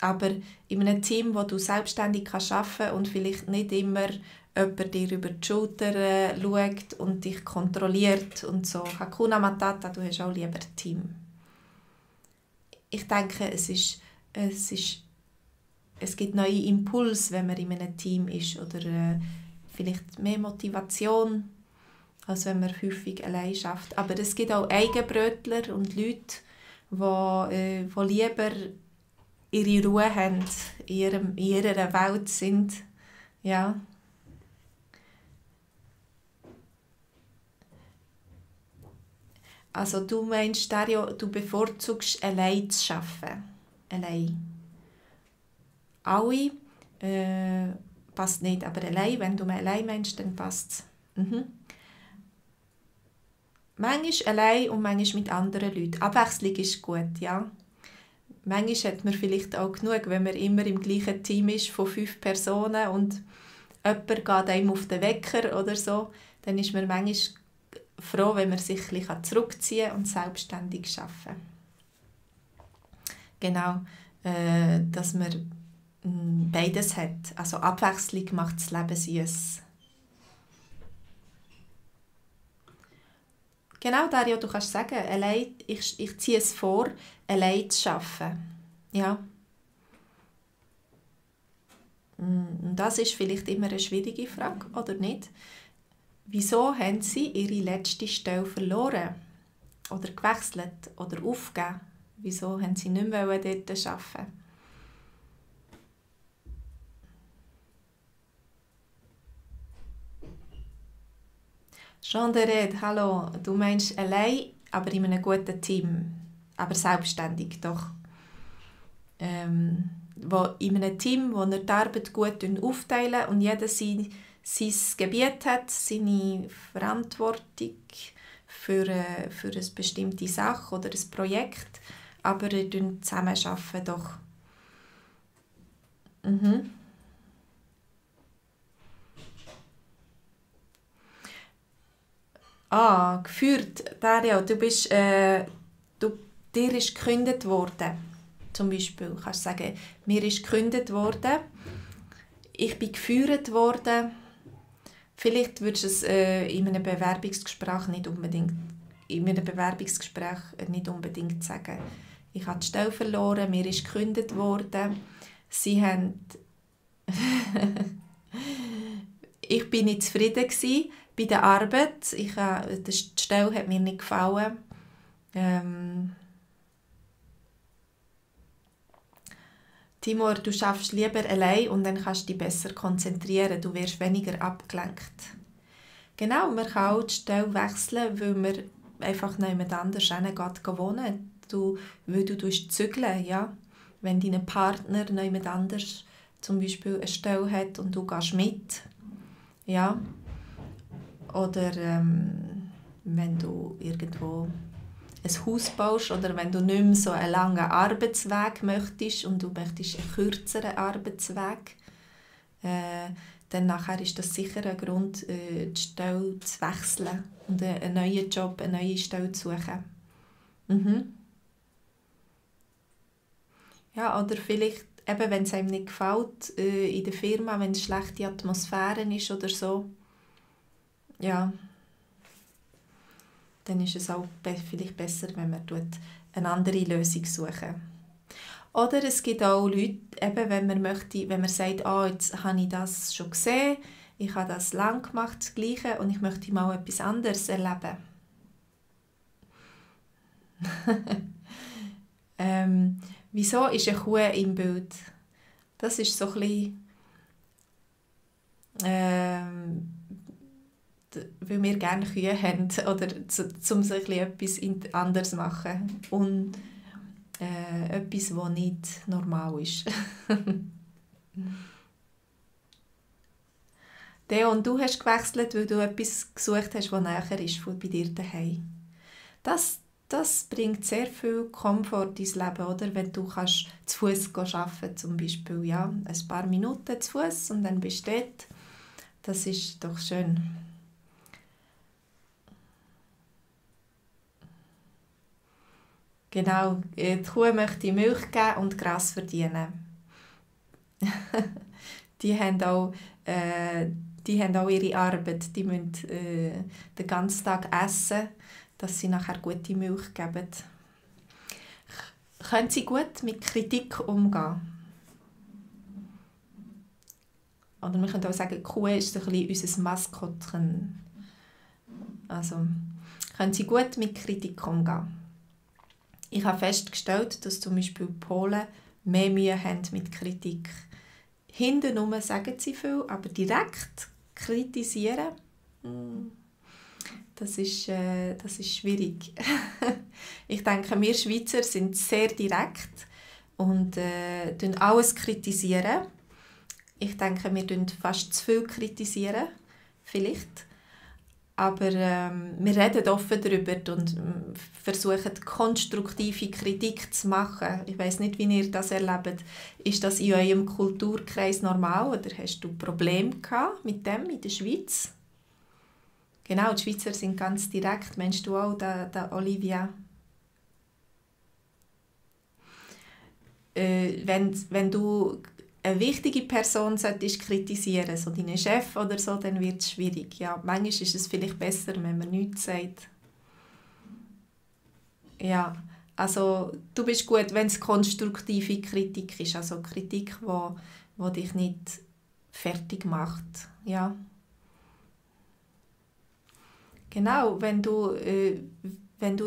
Aber in einem Team, wo du selbstständig arbeiten kannst und vielleicht nicht immer jemand dir über die Schulter schaut und dich kontrolliert und so. Hakuna Matata, du hast auch lieber ein Team. Ich denke, es gibt neue Impulse, wenn man in einem Team ist oder vielleicht mehr Motivation, als wenn man häufig allein schafft. Aber es gibt auch Eigenbrötler und Leute, die lieber ihre Ruhe haben, in ihrer Welt sind. Ja. Also du meinst, Dario, du bevorzugst, allein zu arbeiten. Allein. Alle passt nicht, aber allein, wenn du allein meinst, dann passt es. Manchmal allein und manchmal mit anderen Leuten. Abwechslung ist gut, ja. Manchmal hat man vielleicht auch genug, wenn man immer im gleichen Team ist von 5 Personen und jemand geht einem auf den Wecker oder so, dann ist man manchmal froh, wenn man sich ein bisschen zurückziehen kann und selbstständig arbeiten. Genau, dass man beides hat. Also Abwechslung macht das Leben süß. Genau, Dario, du kannst sagen, allein, ich ziehe es vor, allein zu arbeiten. Ja. Und das ist vielleicht immer eine schwierige Frage, oder nicht? Wieso haben Sie Ihre letzte Stelle verloren? Oder gewechselt? Oder aufgegeben? Wieso haben Sie nicht mehr dort arbeiten? Jean de Red, hallo. Du meinst allein, aber in einem guten Team. Aber selbstständig, doch. Wo in einem Team, wo wir die Arbeit gut aufteilen und jeder sein Gebiet hat, seine Verantwortung für eine bestimmte Sache oder ein Projekt, aber zusammen arbeiten doch. Geführt, Dario, dir ist gekündigt worden. Zum Beispiel kannst du sagen, mir ist gekündigt worden ich bin gefeuert worden. Vielleicht würdest du es in einem Bewerbungsgespräch nicht unbedingt sagen. Ich habe die Stelle verloren, mir ist gekündigt worden. Sie haben ich bin nicht zufrieden bei der Arbeit. Die Stelle hat mir nicht gefallen. Timur, du schaffst lieber allein und dann kannst du dich besser konzentrieren. Du wirst weniger abgelenkt. Genau, man kann auch die Stelle wechseln, weil man einfach niemand anders wohnen geht. Weil du zügeln, ja. Wenn dein Partner niemand anders zum Beispiel eine Stelle hat und du gehst mit. Ja. Oder wenn du irgendwo ein Haus baust oder wenn du nicht mehr so einen langen Arbeitsweg möchtest und du möchtest einen kürzeren Arbeitsweg, dann nachher ist das sicher ein Grund, die Stelle zu wechseln und einen neuen Job, eine neue Stelle zu suchen. Mhm. Ja, oder vielleicht, eben, wenn es einem nicht gefällt in der Firma, wenn es schlechte Atmosphäre ist oder so, ja, dann ist es auch vielleicht besser, wenn man eine andere Lösung suchen. Oder es gibt auch Leute, eben, wenn man sagt, jetzt habe ich das schon gesehen, ich habe das lange gemacht, das Gleiche, und ich möchte mal etwas anderes erleben. Wieso ist eine Kuh im Bild? Das ist so ein bisschen, weil wir gerne Kühe haben oder um sich etwas anderes zu machen und etwas, was nicht normal ist. Theo, und du hast gewechselt, weil du etwas gesucht hast, das näher ist von bei dir daheim. Das bringt sehr viel Komfort ins Leben, oder? Wenn du kannst zu Fuß arbeiten zum Beispiel, ja, ein paar Minuten zu Fuß und dann bist du dort. Das ist doch schön. Genau, die Kuh möchte Milch geben und Gras verdienen. Die haben auch ihre Arbeit. Die müssen den ganzen Tag essen, dass sie nachher gute Milch geben. Können sie gut mit Kritik umgehen? Oder wir können auch sagen, die Kuh ist ein bisschen unser Maskottchen. Also, können sie gut mit Kritik umgehen? Ich habe festgestellt, dass zum Beispiel Polen mehr Mühe haben mit Kritik. Hintenrum sagen sie viel, aber direkt kritisieren, das ist schwierig. Ich denke, wir Schweizer sind sehr direkt und alles kritisieren. Ich denke, wir kritisieren fast zu viel kritisieren, vielleicht. Aber wir reden offen darüber und versuchen, konstruktive Kritik zu machen. Ich weiss nicht, wie ihr das erlebt. Ist das in eurem Kulturkreis normal oder hast du Probleme gehabt mit dem in der Schweiz? Genau, die Schweizer sind ganz direkt. Meinst du auch, Olivia? Wenn du eine wichtige Person solltest kritisieren, so deinen Chef oder so, dann wird es schwierig. Ja, manchmal ist es vielleicht besser, wenn man nichts sagt. Ja, also du bist gut, wenn es konstruktive Kritik ist, also Kritik, die dich nicht fertig macht. Ja. Genau, wenn du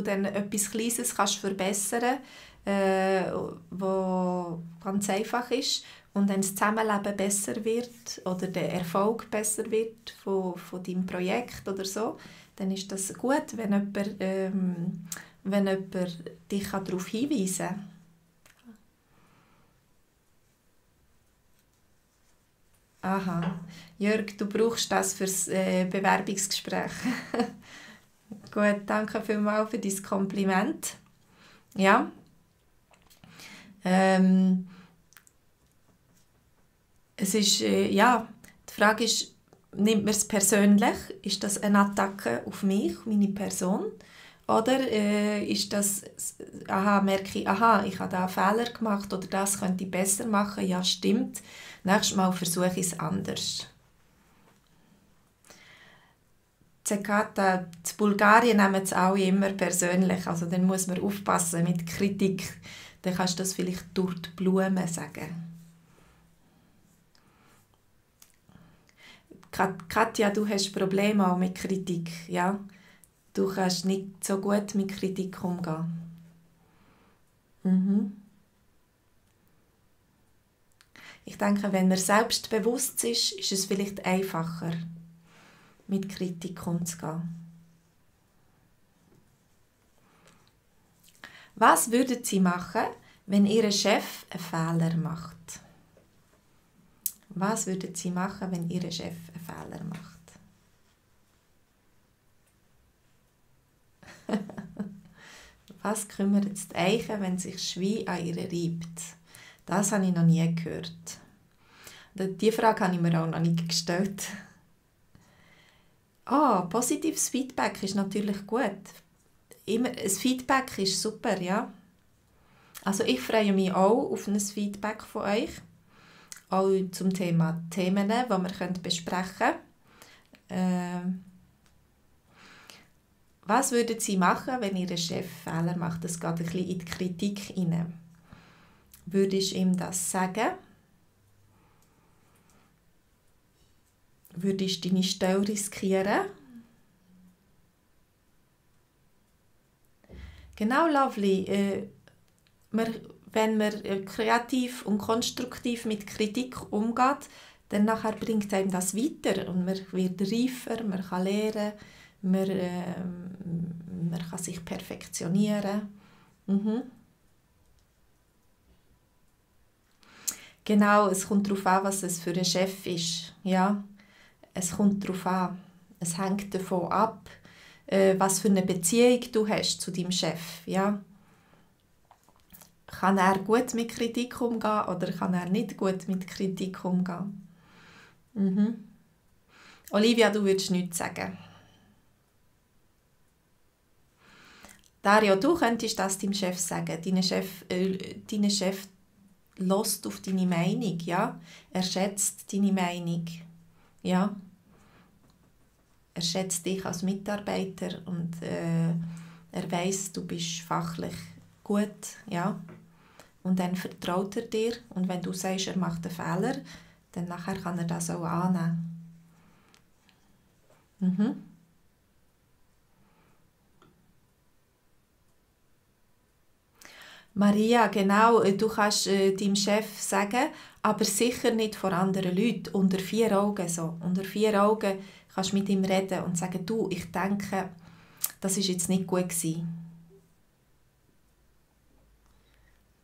dann etwas Kleines kannst verbessern kannst, was ganz einfach ist, und wenn das Zusammenleben besser wird oder der Erfolg besser wird von deinem Projekt oder so, dann ist das gut, wenn jemand dich darauf hinweisen kann. Aha, Jörg, du brauchst das fürs Bewerbungsgespräch. Gut, danke vielmals für dein Kompliment. Ja. Es ist, die Frage ist, nimmt man es persönlich? Ist das eine Attacke auf mich, meine Person? Oder ist das, merke ich, ich habe da einen Fehler gemacht oder das könnte ich besser machen? Ja, stimmt. Nächstes Mal versuche ich es anders. Zekata, in Bulgarien nehmen es alle immer persönlich, also dann muss man aufpassen mit Kritik. Dann kannst du das vielleicht durch die Blume sagen. Katja, du hast Probleme auch mit Kritik, ja? Du kannst nicht so gut mit Kritik umgehen. Ich denke, wenn man selbstbewusst ist, ist es vielleicht einfacher, mit Kritik umzugehen. Was würden Sie machen, wenn Ihr Chef einen Fehler macht? Was würden Sie machen, wenn Ihr Chef einen Fehler macht? Was kümmert es die Eiche, wenn sich Schwein an ihr reibt? Das habe ich noch nie gehört. Diese Frage habe ich mir auch noch nicht gestellt. Positives Feedback ist natürlich gut. Ein Feedback ist super, ja. Also ich freue mich auch auf ein Feedback von euch. Auch zum Thema Themen, die wir besprechen können. Was würden Sie machen, wenn Ihr Chef Fehler macht? Das geht ein bisschen in die Kritik hinein. Würdest du ihm das sagen? Würdest du deine Stelle riskieren? Genau, Lovely. Wenn man kreativ und konstruktiv mit Kritik umgeht, dann nachher bringt einem das weiter und man wird reifer, man kann lernen, man kann sich perfektionieren. Genau, es kommt darauf an, was es für ein Chef ist. Ja, es kommt darauf an. Es hängt davon ab, was für eine Beziehung du hast zu deinem Chef. Ja. Kann er gut mit Kritik umgehen oder kann er nicht gut mit Kritik umgehen? Olivia, du würdest nichts sagen. Dario, du könntest das deinem Chef sagen. Dein Chef hört auf deine Meinung, ja? Er schätzt deine Meinung, ja? Er schätzt dich als Mitarbeiter und er weiss, du bist fachlich gut, ja? Und dann vertraut er dir und wenn du sagst, er macht einen Fehler, dann nachher kann er das auch annehmen. Maria, genau, du kannst deinem Chef sagen, aber sicher nicht vor anderen Leuten, unter 4 Augen so. Unter 4 Augen kannst du mit ihm reden und sagen, du, ich denke, das ist jetzt nicht gut gewesen.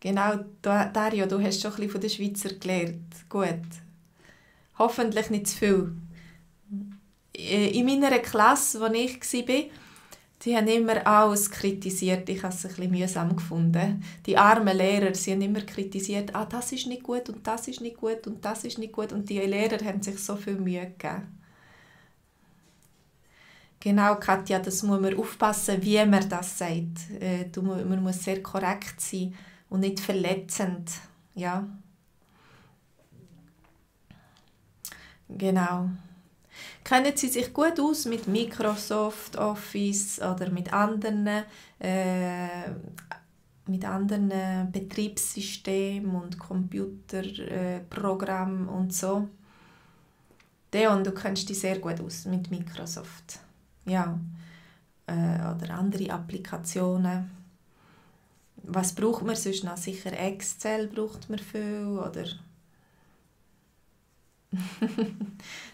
Genau, Dario, du hast schon ein bisschen von den Schweizer gelernt. Gut. Hoffentlich nicht zu viel. In meiner Klasse, wo ich war, die haben immer alles kritisiert. Ich habe es ein bisschen mühsam gefunden. Die armen Lehrer, sie haben immer kritisiert, das ist nicht gut und das ist nicht gut und das ist nicht gut. Und die Lehrer haben sich so viel Mühe gegeben. Genau, Katja, das muss man aufpassen, wie man das sagt. Man muss sehr korrekt sein und nicht verletzend. Ja. Genau. Kennen Sie sich gut aus mit Microsoft Office oder mit anderen Betriebssystemen und Computerprogrammen und so? Deon, du kennst dich sehr gut aus mit Microsoft. Ja. Oder andere Applikationen. Was braucht man sonst noch? Sicher Excel braucht man viel, oder?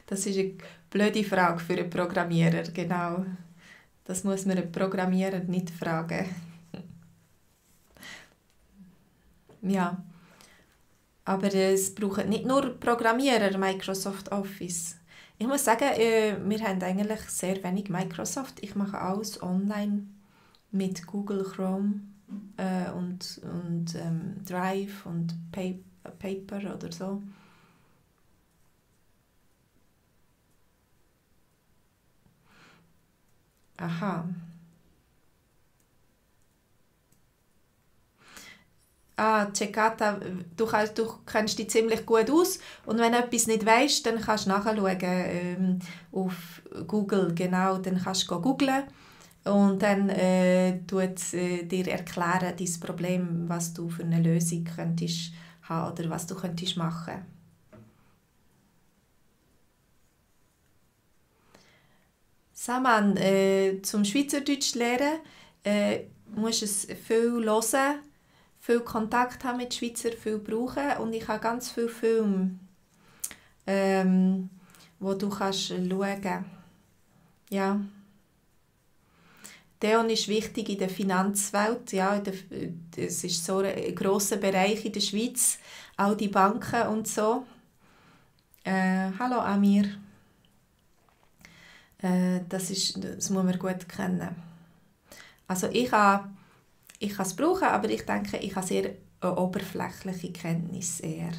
Das ist eine blöde Frage für einen Programmierer, genau. Das muss man einen Programmierer nicht fragen. Ja. Aber es braucht nicht nur Programmierer Microsoft Office. Ich muss sagen, wir haben eigentlich sehr wenig Microsoft. Ich mache alles online mit Google Chrome und Drive und Paper oder so. Aha. Cekata, du kennst dich ziemlich gut aus und wenn du etwas nicht weisst, dann kannst du nachschauen auf Google, genau, dann kannst du googlen und dann tut dir erklären, dein Problem, was du für eine Lösung könntest haben oder was du könntest machen. Saman, zum Schweizerdeutsch lernen musst du es viel hören, viel Kontakt haben mit Schweizer, viel brauchen und ich habe ganz viele Filme, wo du kannst schauen. Ja. Theon ist wichtig in der Finanzwelt. Ja, es ist so ein grosser Bereich in der Schweiz, auch die Banken und so. Hallo Amir. Das muss man gut kennen. Also ich kann es brauchen, aber ich denke, ich habe sehr oberflächliche Kenntnisse eher.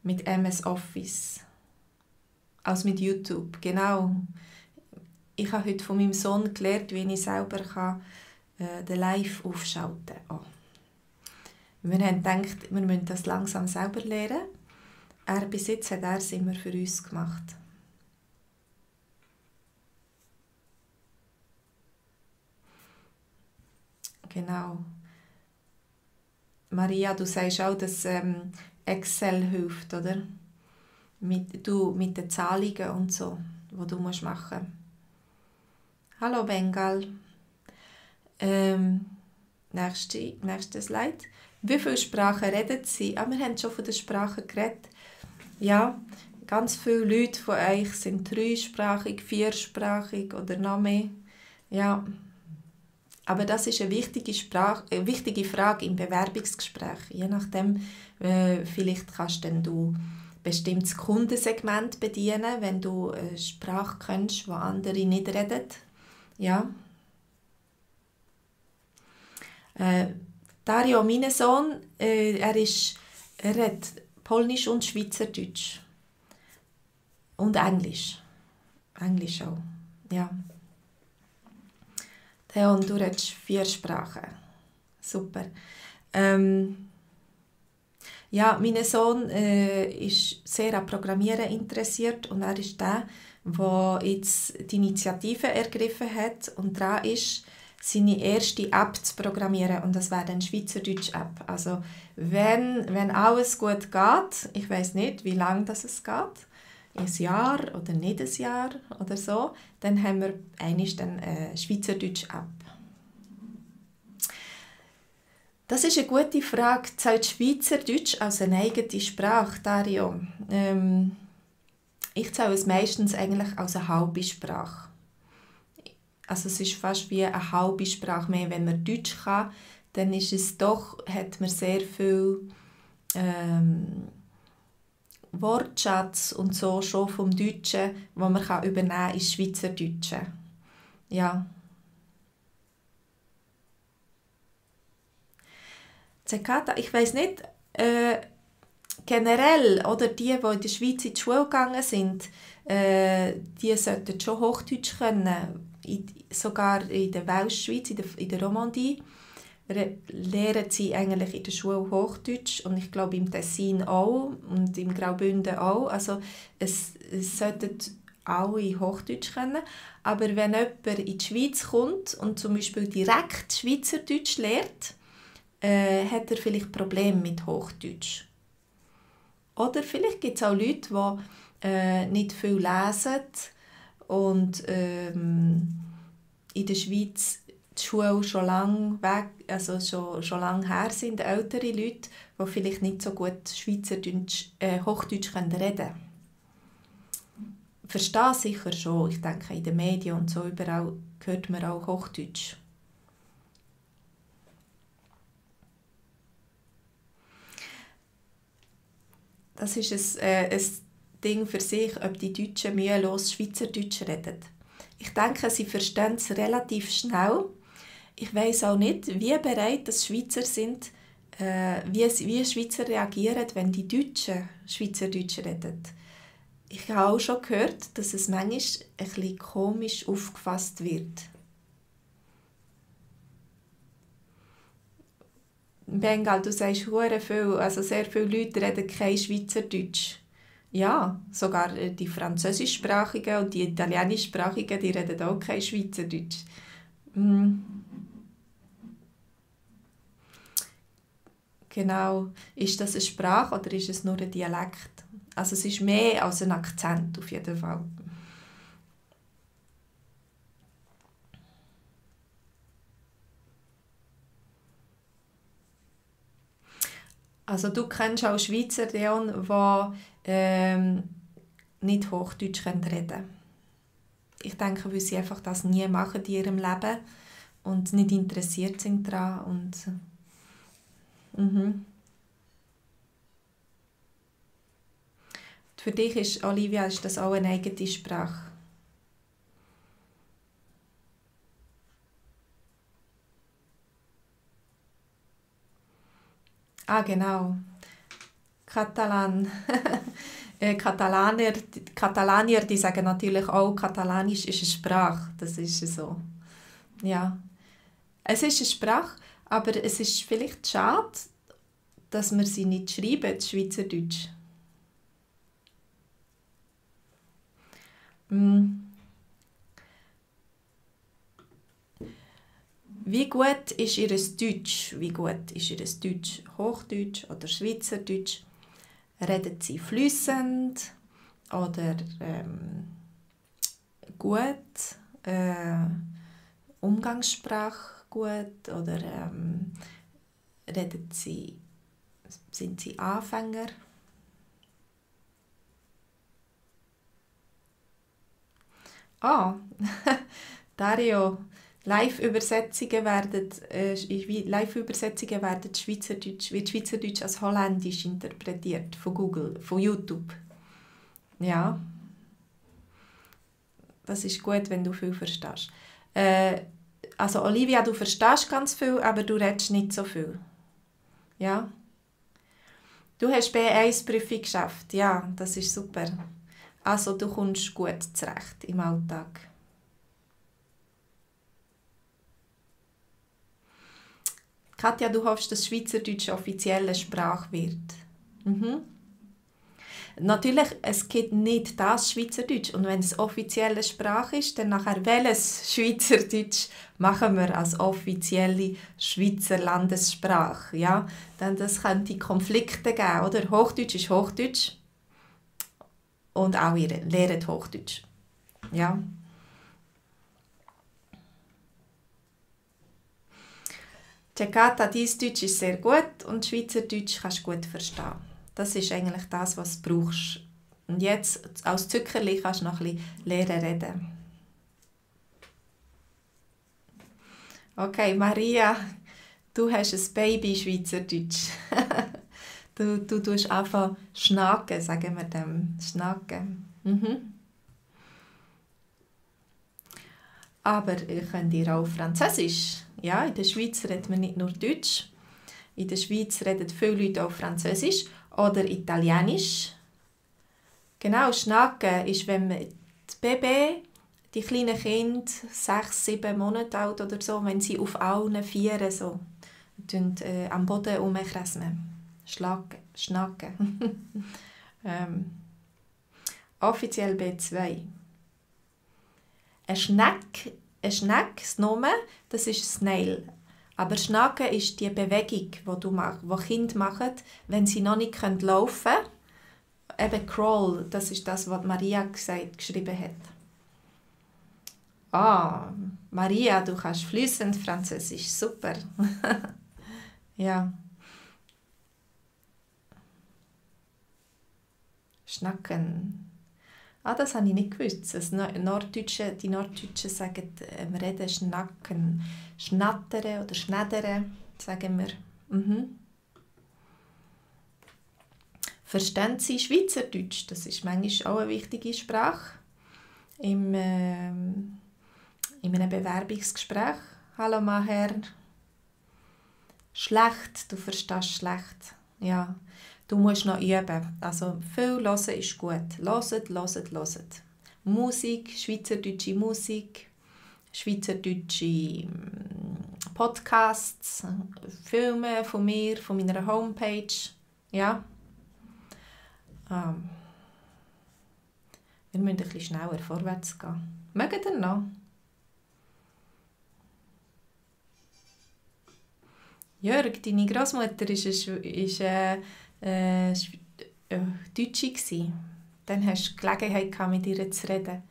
Mit MS Office. Als mit YouTube, genau. Ich habe heute von meinem Sohn gelernt, wie ich selber den Live aufschalten kann. Oh. Wir haben gedacht, wir müssen das langsam selber lernen. Bis jetzt hat er es immer für uns gemacht. Genau. Maria, du sagst auch, dass Excel hilft, oder? Mit den Zahlungen und so, die du machen musst. Hallo Bengal. Nächste Slide. Wie viele Sprachen reden Sie? Wir haben schon von den Sprachen geredet. Ja, ganz viele Leute von euch sind dreisprachig, viersprachig oder noch mehr. Ja. Aber das ist eine wichtige Frage im Bewerbungsgespräch. Je nachdem, vielleicht kannst du bestimmtes Kundensegment bedienen, wenn du eine Sprache kennst, die andere nicht reden. Ja. Dario, mein Sohn, er redet Polnisch und Schweizerdeutsch. Und Englisch. Englisch auch, ja. Theon, du redest 4 Sprachen. Super. Ja, mein Sohn ist sehr an Programmieren interessiert und er ist der jetzt die Initiative ergriffen hat und dran ist, seine erste App zu programmieren und das wäre eine Schweizerdeutsch-App. Also wenn alles gut geht, ich weiß nicht, wie lange es geht, ein Jahr oder nicht ein Jahr oder so, dann haben wir eine Schweizerdeutsch-App. Das ist eine gute Frage. Zählt Schweizerdeutsch als eine eigene Sprache, Dario? Ich zähle es meistens eigentlich als eine halbe Sprache. Also es ist fast wie eine halbe Sprache mehr. Wenn man Deutsch kann, dann hat man sehr viel Wortschatz und so schon vom Deutschen, wo man übernehmen kann ins Schweizerdeutsche. Ja. Cekata, ich weiss nicht, generell, oder die in der Schweiz in die Schule gegangen sind, die sollten schon Hochdeutsch können. Sogar in der Welschschweiz, in der Romandie, lehren sie eigentlich in der Schule Hochdeutsch und ich glaube im Tessin auch und im Graubünden auch. Also es sollten alle Hochdeutsch können. Aber wenn jemand in die Schweiz kommt und zum Beispiel direkt Schweizerdeutsch lernt, hat er vielleicht Probleme mit Hochdeutsch. Oder vielleicht gibt es auch Leute, die nicht viel lesen und in der Schweiz die Schule schon lange weg, also schon lange her sind, ältere Leute, die vielleicht nicht so gut Hochdeutsch reden können. Verstehe sicher schon. Ich denke, in den Medien und so überall hört man auch Hochdeutsch. Das ist ein Ding für sich, ob die Deutschen mühelos Schweizerdeutsch reden. Ich denke, sie verstehen es relativ schnell. Ich weiss auch nicht, wie bereit das Schweizer sind, wie Schweizer reagieren, wenn die Deutschen Schweizerdeutsch reden. Ich habe auch schon gehört, dass es manchmal ein bisschen komisch aufgefasst wird. Bengal, du sagst hure viel, also sehr viele Leute reden kein Schweizerdeutsch. Ja, sogar die Französischsprachigen und die Italienischsprachigen, die reden auch kein Schweizerdeutsch. Mm, genau. Ist das eine Sprache oder ist es nur ein Dialekt? Also es ist mehr als ein Akzent auf jeden Fall. Also du kennst auch Schweizer, Leon, die nicht Hochdeutsch reden können. Ich denke, weil sie einfach das nie machen in ihrem Leben und nicht interessiert sind daran. Und, mhm. Für dich ist, Olivia, ist das auch eine eigene Sprache. Ah, genau. Katalan. Katalanier, die sagen natürlich auch, Katalanisch ist eine Sprache. Das ist so. Ja. Es ist eine Sprache, aber es ist vielleicht schade, dass wir sie nicht schreiben, Schweizerdeutsch. Mm. Wie gut ist ihr Deutsch? Wie gut ist ihr Deutsch? Hochdeutsch oder Schweizerdeutsch? Reden sie fließend oder gut? Umgangssprache gut? Oder sind sie Anfänger? Ah, Dario, Live-Übersetzungen werden wird Schweizerdeutsch als Holländisch interpretiert von Google, von YouTube. Ja, das ist gut, wenn du viel verstehst. Also Olivia, du verstehst ganz viel, aber du redest nicht so viel. Ja, du hast B1-Prüfung geschafft. Ja, das ist super. Also du kommst gut zurecht im Alltag. Katja, du hoffst, dass Schweizerdeutsch offizielle Sprache wird. Mhm. Natürlich, es gibt nicht das Schweizerdeutsch. Und wenn es offizielle Sprache ist, dann nachher welches Schweizerdeutsch machen wir als offizielle Schweizer Landessprache. Ja? Dann das könnte Konflikte geben, oder? Hochdeutsch ist Hochdeutsch und auch ihr lernt Hochdeutsch. Ja. Cekata, dein Deutsch ist sehr gut und Schweizerdeutsch kannst du gut verstehen. Das ist eigentlich das, was du brauchst. Und jetzt, als Zückerli, kannst du noch ein bisschen lernen reden. Okay, Maria, du hast ein Baby Schweizerdeutsch. Du tust einfach schnacken, sagen wir dem. Schnacken. Mhm. Aber könnt ihr auch Französisch? Ja, in der Schweiz redet man nicht nur Deutsch. In der Schweiz reden viele Leute auch Französisch oder Italienisch. Genau, Schnacken ist, wenn man die Baby, die kleinen Kinder, 6, 7 Monate alt oder so, wenn sie auf allen Vieren so am Boden herumkratzen. Schnacken. Offiziell B2. Ein Schneck, das Nomen, das ist Snail. Aber Schnacken ist die Bewegung, die Kinder machen, wenn sie noch nicht laufen können. Eben Crawl, das ist das, was Maria geschrieben hat. Ah, Maria, du kannst fließend Französisch, super. Ja. Schnacken. Ah, das habe ich nicht gewusst. Die Norddeutschen sagen, wir reden Schnacken. Schnattere oder Schnädere, sagen wir. Mhm. Verstehen Sie Schweizerdeutsch? Das ist manchmal auch eine wichtige Sprache. In einem Bewerbungsgespräch. Hallo Maher. Schlecht, du verstehst schlecht. Ja. Du musst noch üben. Also viel hören ist gut. Hören. Musik, schweizerdeutsche Musik, schweizerdeutsche Podcasts, Filme von mir, von meiner Homepage. Ja. Wir müssen ein bisschen schneller vorwärts gehen. Mögt ihr noch? Jörg, deine Großmutter war Deutsche. Dann hast du Gelegenheit gehabt, mit ihr zu reden.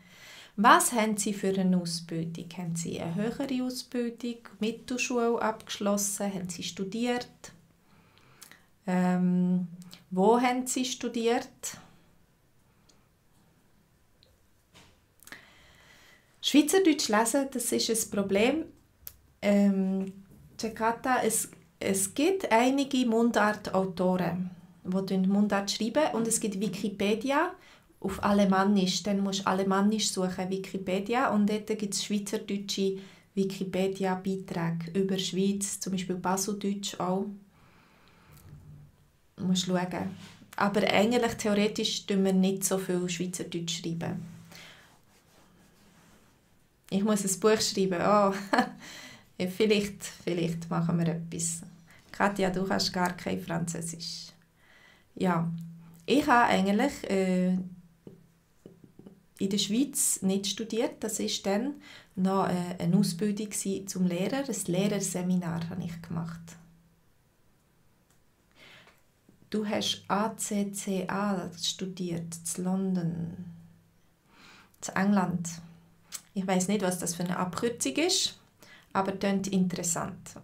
Was haben Sie für eine Ausbildung? Haben Sie eine höhere Ausbildung, Mittelschule abgeschlossen? Haben Sie studiert? Wo haben Sie studiert? Schweizerdeutsch lesen, das ist ein Problem. Cekata, es gibt einige Mundart-Autoren, die Mundart schreiben, und es gibt Wikipedia auf Alemannisch. Dann musst du Alemannisch suchen, Wikipedia, und dort gibt es schweizerdeutsche Wikipedia-Beiträge über die Schweiz, zum Beispiel Baseldeutsch auch. Du musst schauen. Aber eigentlich, theoretisch, schreiben wir nicht so viel Schweizerdeutsch schreiben. Ich muss ein Buch schreiben. Oh, ja, vielleicht machen wir etwas. Katja, du kannst gar kein Französisch. Ja, ich habe eigentlich in der Schweiz nicht studiert. Das war dann noch eine Ausbildung zum Lehrer. Ein Lehrerseminar habe ich gemacht. Du hast ACCA studiert, in London, in England. Ich weiß nicht, was das für eine Abkürzung ist, aber klingt interessant.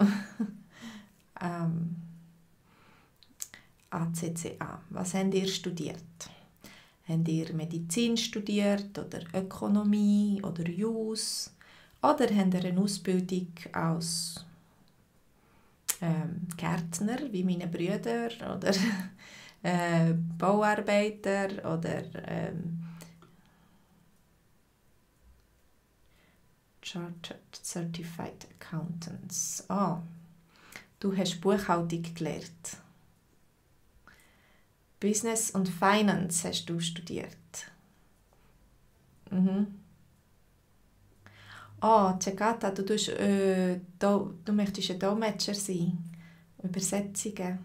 ACCA. Was habt ihr studiert? Habt ihr Medizin studiert oder Ökonomie oder Jus? Oder habt ihr eine Ausbildung als Gärtner, wie meine Brüder, oder Bauarbeiter oder Chartered Certified Accountants. Du hast Buchhaltung gelernt. Business und Finance hast du studiert. Cekata, du möchtest ein Dolmetscher sein. Übersetzungen.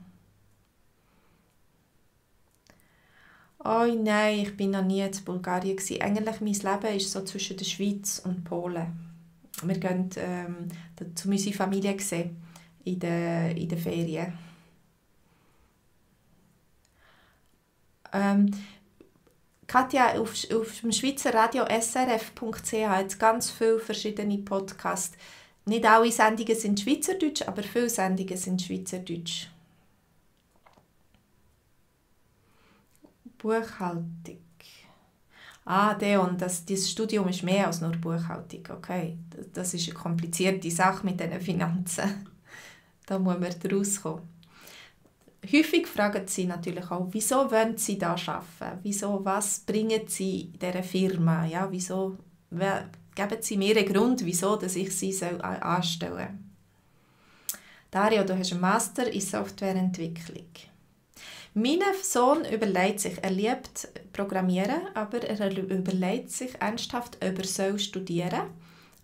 Oh nein, ich bin noch nie in Bulgarien gewesen. Eigentlich mein Leben ist so zwischen der Schweiz und Polen. Wir gehen zu unserer Familie sehen, in den Ferien. Katja, auf dem Schweizer Radio srf.ch hat es ganz viele verschiedene Podcasts. Nicht alle Sendungen sind Schweizerdeutsch, aber viele Sendungen sind Schweizerdeutsch. Buchhaltung. Deon, dieses Studium ist mehr als nur Buchhaltung. Okay, das ist eine komplizierte Sache mit diesen Finanzen. Da muss man rauskommen. Häufig fragen sie natürlich auch, wieso wollen sie da arbeiten? Was bringen sie dieser Firma? Ja, geben sie mir einen Grund, wieso dass ich sie anstellen soll? Dario, du hast einen Master in Softwareentwicklung. Mein Sohn überlegt sich, er liebt Programmieren, aber er überlegt sich ernsthaft, ob er studieren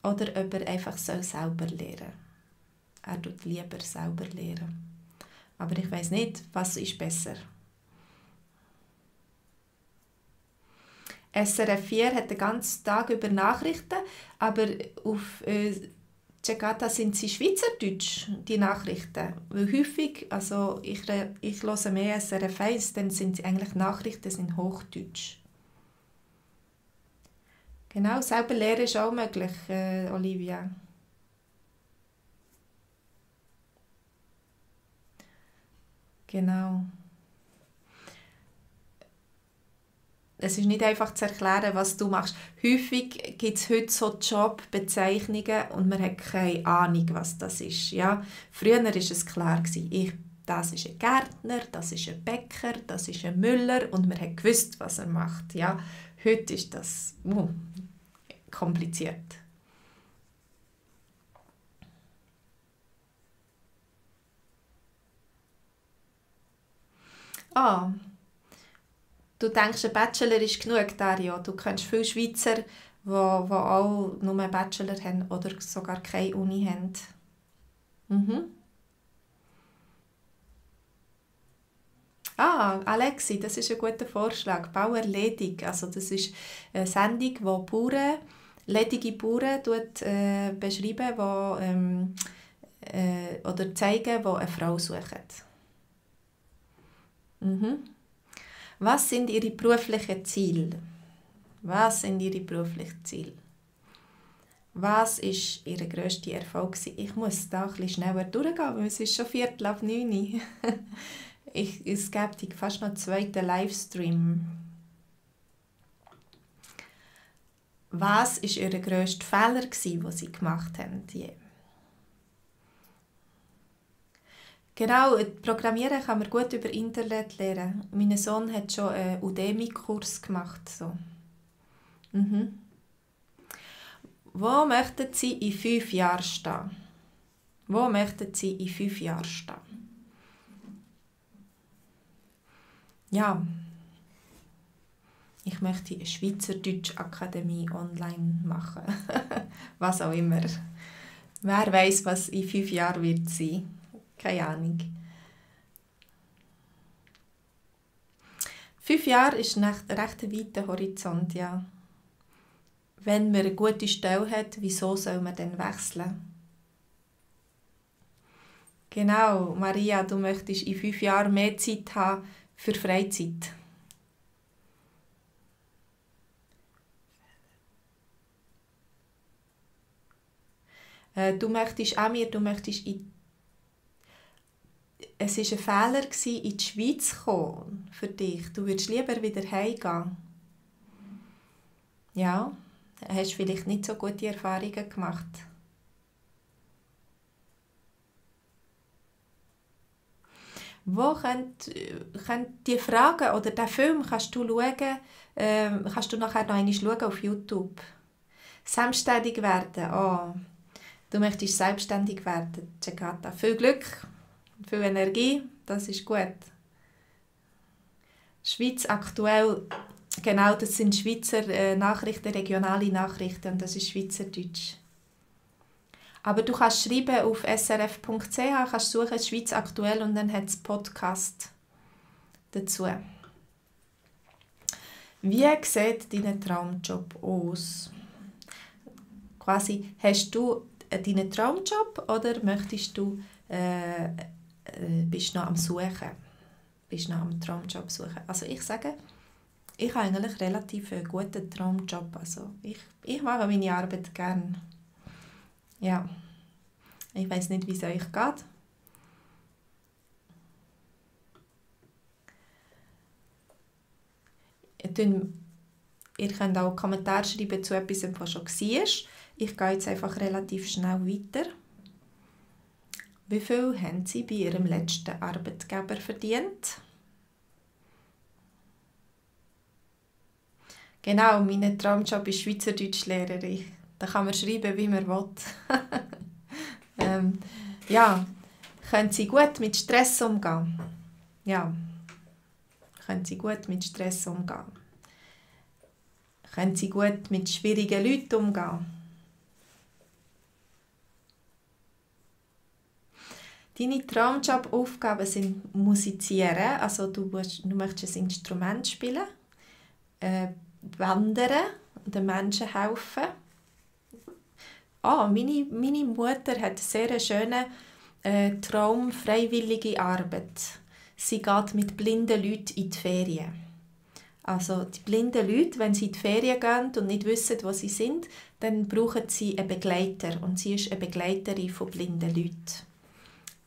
soll oder ob er einfach selber lernen soll. Er tut lieber selber lernen. Aber ich weiss nicht, was ist besser. SRF 4 hat den ganzen Tag über Nachrichten, aber auf Cekata sind sie Schweizerdeutsch, die Nachrichten. Weil häufig, also ich höre mehr SRF 1, dann sind eigentlich Nachrichten sind Hochdeutsch. Genau, selber lernen ist auch möglich, Olivia. Genau. Es ist nicht einfach zu erklären, was du machst. Häufig gibt es heute so Jobbezeichnungen und man hat keine Ahnung, was das ist. Ja? Früher war es klar, das ist ein Gärtner, das ist ein Bäcker, das ist ein Müller und man hat gewusst, was er macht. Ja? Heute ist das kompliziert. Du denkst, ein Bachelor ist genug, Dario. Du kennst viele Schweizer, die auch nur einen Bachelor haben oder sogar keine Uni haben. Mhm. Ah, Alexi, das ist ein guter Vorschlag. Bauerledig. Also das ist eine Sendung, wo Bauern, ledige Bauern beschreiben, oder zeigen, die eine Frau suchen. Mhm. Was sind Ihre beruflichen Ziele? Was sind Ihre beruflichen Ziele? Was war Ihr grösster Erfolg gewesen? Ich muss da ein bisschen schneller durchgehen, weil es ist schon 8:45. Es gibt fast noch einen zweiten Livestream. Was war Ihr grösster Fehler, den Sie gemacht haben? Genau, Programmieren kann man gut über Internet lernen. Mein Sohn hat schon einen Udemy-Kurs gemacht. So. Mhm. Wo möchten Sie in 5 Jahren stehen? Wo möchten Sie in 5 Jahren stehen? Ja, ich möchte eine Schweizerdeutsch-Akademie online machen. Was auch immer. Wer weiß, was in 5 Jahren wird sein? Keine Ahnung. 5 Jahre ist ein recht weiter Horizont, ja. Wenn man eine gute Stelle hat, wieso soll man dann wechseln? Genau, Maria, du möchtest in 5 Jahren mehr Zeit haben für Freizeit. Du möchtest auch mehr, es war ein Fehler, in die Schweiz zu kommen für dich. Du würdest lieber wieder heimgehen. Ja, hast vielleicht nicht so gute Erfahrungen gemacht. Wo könnt die Fragen oder den Film kannst du schauen, kannst du nachher noch einmal schauen auf YouTube. Selbstständig werden. Oh, du möchtest selbstständig werden, Cekata. Viel Glück, viel Energie, das ist gut. Schweiz aktuell, genau, das sind Schweizer Nachrichten, regionale Nachrichten und das ist Schweizerdeutsch. Aber du kannst schreiben auf srf.ch, kannst suchen Schweiz aktuell und dann hat es Podcast dazu. Wie sieht dein Traumjob aus? Quasi, hast du deinen Traumjob oder möchtest du, bist noch am Suchen? Bist noch am Traumjob suchen? Also ich sage, ich habe eigentlich relativ einen guten Traumjob. Also ich mache meine Arbeit gerne. Ja, ich weiß nicht, wie es euch geht. Ihr könnt auch Kommentare schreiben zu etwas, was schon war. Ich gehe jetzt einfach relativ schnell weiter. Wie viel haben Sie bei Ihrem letzten Arbeitgeber verdient? Genau, mein Traumjob ist Schweizerdeutschlehrerin. Da kann man schreiben, wie man will. Ja, können Sie gut mit Stress umgehen? Ja, können Sie gut mit Stress umgehen? Können Sie gut mit schwierigen Leuten umgehen? Deine Traumjob-Aufgaben sind Musizieren, also du möchtest ein Instrument spielen, wandern und den Menschen helfen. Meine Mutter hat sehr einen schönen Traum, freiwillige Arbeit. Sie geht mit blinden Leuten in die Ferien. Also die blinden Leute, wenn sie in die Ferien gehen und nicht wissen, wo sie sind, dann brauchen sie einen Begleiter und sie ist eine Begleiterin von blinden Leuten.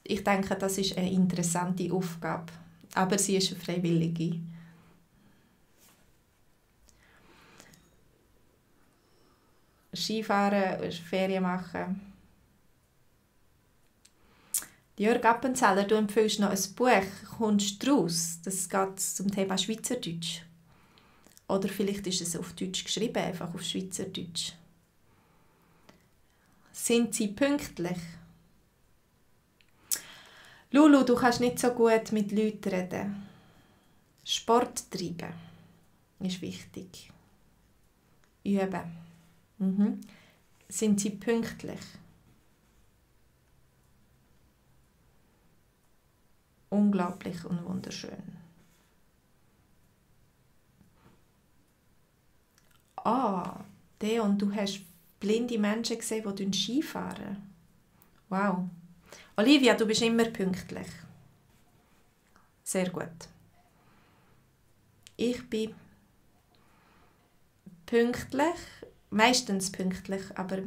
Ich denke, das ist eine interessante Aufgabe, aber sie ist eine Freiwillige. Skifahren, Ferien machen. Jörg Appenzeller, du empfiehlst noch ein Buch, «Kommst du raus?» Das geht zum Thema Schweizerdeutsch. Oder vielleicht ist es auf Deutsch geschrieben, einfach auf Schweizerdeutsch. Sind sie pünktlich? Lulu, du kannst nicht so gut mit Leuten reden. Sport treiben ist wichtig. Üben. Sind sie pünktlich? unglaublich und wunderschön. Ah, Deon, du hast blinde Menschen gesehen, die Skifahren. Wow. Olivia, du bist immer pünktlich. Sehr gut. Ich bin pünktlich, meistens pünktlich, aber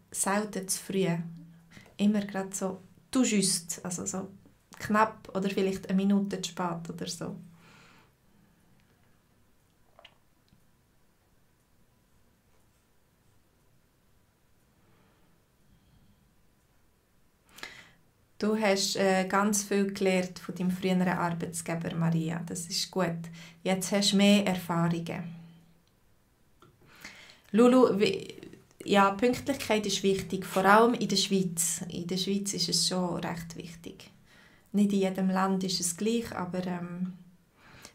selten zu früh. Immer gerade so tout juste, also so knapp oder vielleicht eine Minute zu spät oder so. Du hast ganz viel gelernt von deinem früheren Arbeitsgeber, Maria. Das ist gut. Jetzt hast du mehr Erfahrungen. Lulu, ja, Pünktlichkeit ist wichtig, vor allem in der Schweiz. In der Schweiz ist es schon recht wichtig. Nicht in jedem Land ist es gleich, aber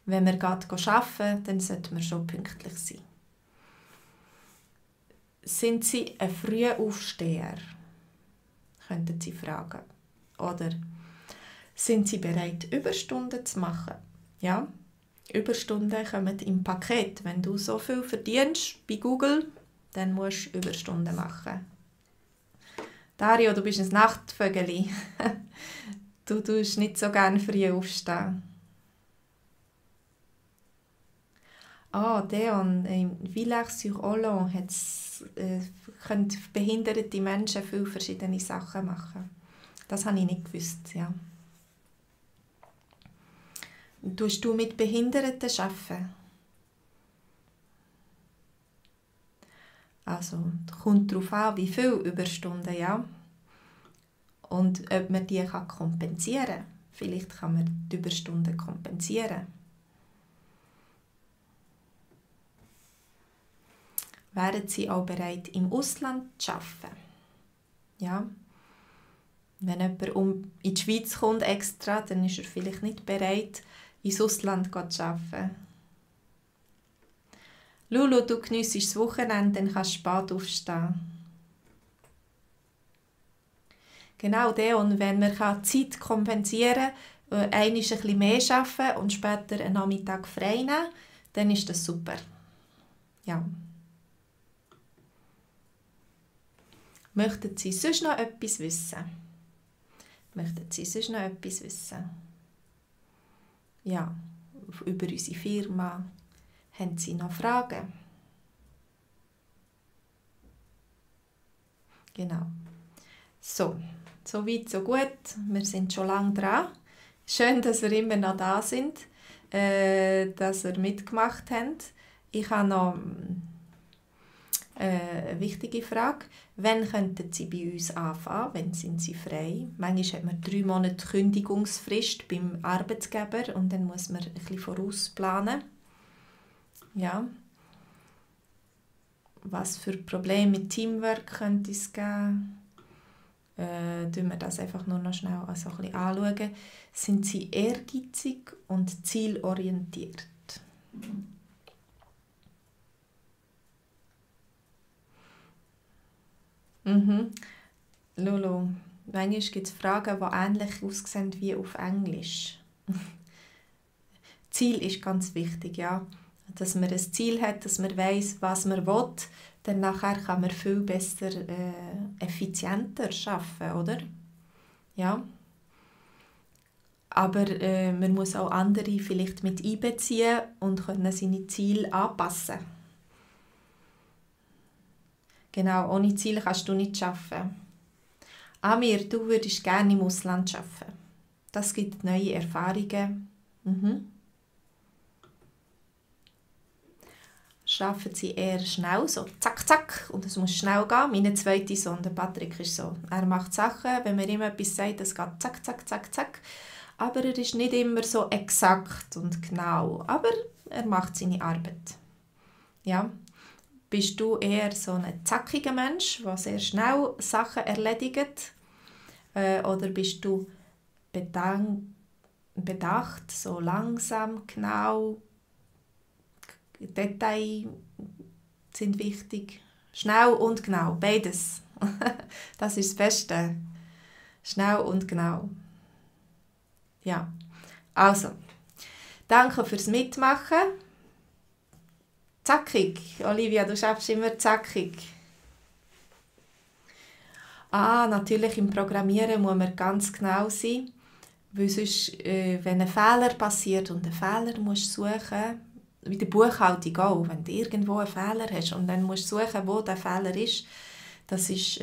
wenn wir gerade arbeiten, dann sollte man schon pünktlich sein. Sind Sie ein Frühaufsteher? Könnten Sie fragen. Oder sind Sie bereit, Überstunden zu machen? Ja, Überstunden kommen im Paket. Wenn du so viel verdienst bei Google, dann musst du Überstunden machen. Dario, du bist ein Nachtvögeli. Du tust nicht so gerne früh aufstehen. Deon, in Villars-sur-Hollande können behinderte Menschen viele verschiedene Sachen machen. Das habe ich nicht gewusst, ja. Tust du mit Behinderten arbeiten? Also, kommt darauf an, wie viele Überstunden, ja. Und ob man die kompensieren kann. Vielleicht kann man die Überstunden kompensieren. Wären Sie auch bereit, im Ausland zu arbeiten? Ja. Wenn jemand in die Schweiz kommt extra, dann ist er vielleicht nicht bereit, ins Ausland zu arbeiten. Lulu, du geniessest das Wochenende, dann kannst du spät aufstehen. Genau, und wenn man Zeit kompensieren kann, einmal ein bisschen mehr arbeiten und später einen Nachmittag frei nehmen, dann ist das super. Ja. Möchten Sie sonst noch etwas wissen? Ja, über unsere Firma. Haben Sie noch Fragen? Genau. So weit, so gut. Wir sind schon lange dran. Schön, dass ihr immer noch da sind, dass ihr mitgemacht habt. Ich habe noch eine wichtige Frage. Wann könnten Sie bei uns anfangen? Wann sind Sie frei? Manchmal hat man 3 Monate Kündigungsfrist beim Arbeitgeber und dann muss man ein bisschen vorausplanen. Ja. Was für Probleme mit Teamwork könnte es geben? Schauen wir das einfach nur noch schnell also ein bisschen anschauen. Sind Sie ehrgeizig und zielorientiert? Lolo, manchmal gibt es Fragen, die ähnlich aussehen wie auf Englisch. Ziel ist ganz wichtig, ja. Dass man ein Ziel hat, dass man weiss, was man will, dann nachher kann man viel besser, effizienter arbeiten, oder? Ja. Aber man muss auch andere vielleicht mit einbeziehen und können seine Ziele anpassen. Genau, ohne Ziel kannst du nicht arbeiten. Amir, du würdest gerne im Ausland arbeiten. Das gibt neue Erfahrungen. Arbeiten sie eher schnell, so zack, zack, und es muss schnell gehen. Meine zweite Sohn, der Patrick, ist so. Er macht Sachen, wenn man ihm etwas sagt, es geht zack, zack, zack, zack. Aber er ist nicht immer so exakt und genau. Aber er macht seine Arbeit. Ja. Bist du eher so ein zackiger Mensch, der sehr schnell Sachen erledigt? Oder bist du bedacht, so langsam, genau? Details sind wichtig. Schnell und genau, beides. Das ist das Beste. Schnell und genau. Ja. Also, danke fürs Mitmachen. Zackig. Olivia, du schaffst immer zackig. Natürlich im Programmieren muss man ganz genau sein, weil sonst, wenn ein Fehler passiert und einen Fehler musst suchen, wie der Buchhaltung auch, wenn du irgendwo einen Fehler hast und dann musst du suchen, wo der Fehler ist, das ist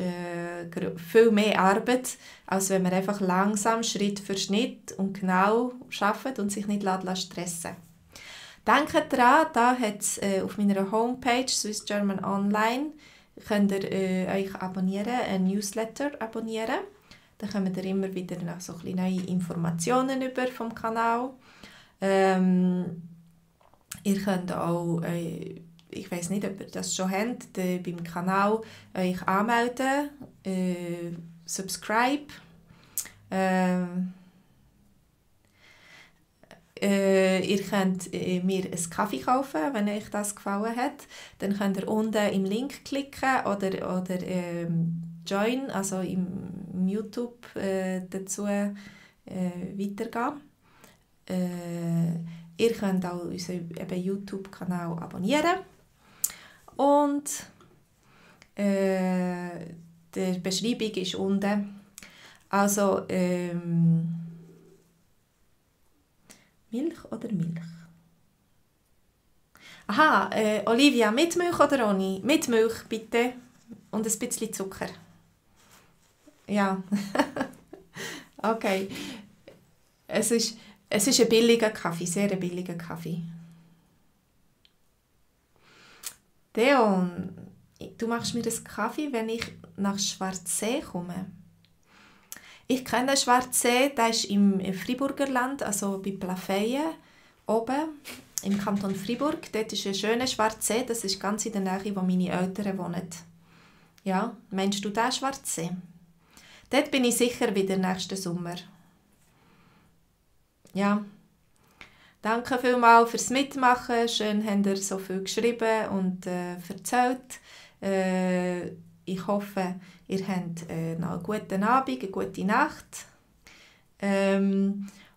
viel mehr Arbeit, als wenn man einfach langsam, Schritt für Schritt und genau arbeitet und sich nicht stressen lässt. Denkt daran, da hat es auf meiner Homepage Swiss German Online, könnt ihr euch abonnieren, ein Newsletter abonnieren. Da kommt ihr immer wieder noch so ein bisschen neue Informationen über vom Kanal. Ihr könnt auch, ich weiß nicht, ob ihr das schon habt, beim Kanal euch anmelden, subscribe. Ihr könnt mir einen Kaffee kaufen, wenn euch das gefallen hat. Dann könnt ihr unten im Link klicken oder join, also im YouTube dazu weitergehen. Ihr könnt auch unseren YouTube-Kanal abonnieren. Und die Beschreibung ist unten. Also Milch oder Milch? Aha, Olivia, mit Milch oder ohne? Mit Milch, bitte. Und ein bisschen Zucker. Ja. Okay. Es ist ein billiger Kaffee, sehr ein billiger Kaffee. Deon, du machst mir einen Kaffee, wenn ich nach Schwarzsee komme. Ich kenne Schwarzsee, der ist im Friburger Land, also bei Plafeyen oben im Kanton Fribourg. Dort ist ein schöner Schwarzsee, das ist ganz in der Nähe, wo meine Eltern wohnen. Ja, meinst du den Schwarzsee? Dort bin ich sicher wieder nächsten Sommer. Ja, danke vielmals fürs Mitmachen. Schön, habt ihr so viel geschrieben und erzählt. Ich hoffe, ihr habt noch einen guten Abend, eine gute Nacht.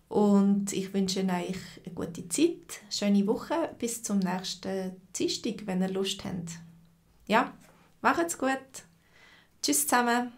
Und ich wünsche euch eine gute Zeit, schöne Woche, bis zum nächsten Dienstag, wenn ihr Lust habt. Ja, macht's gut. Tschüss zusammen.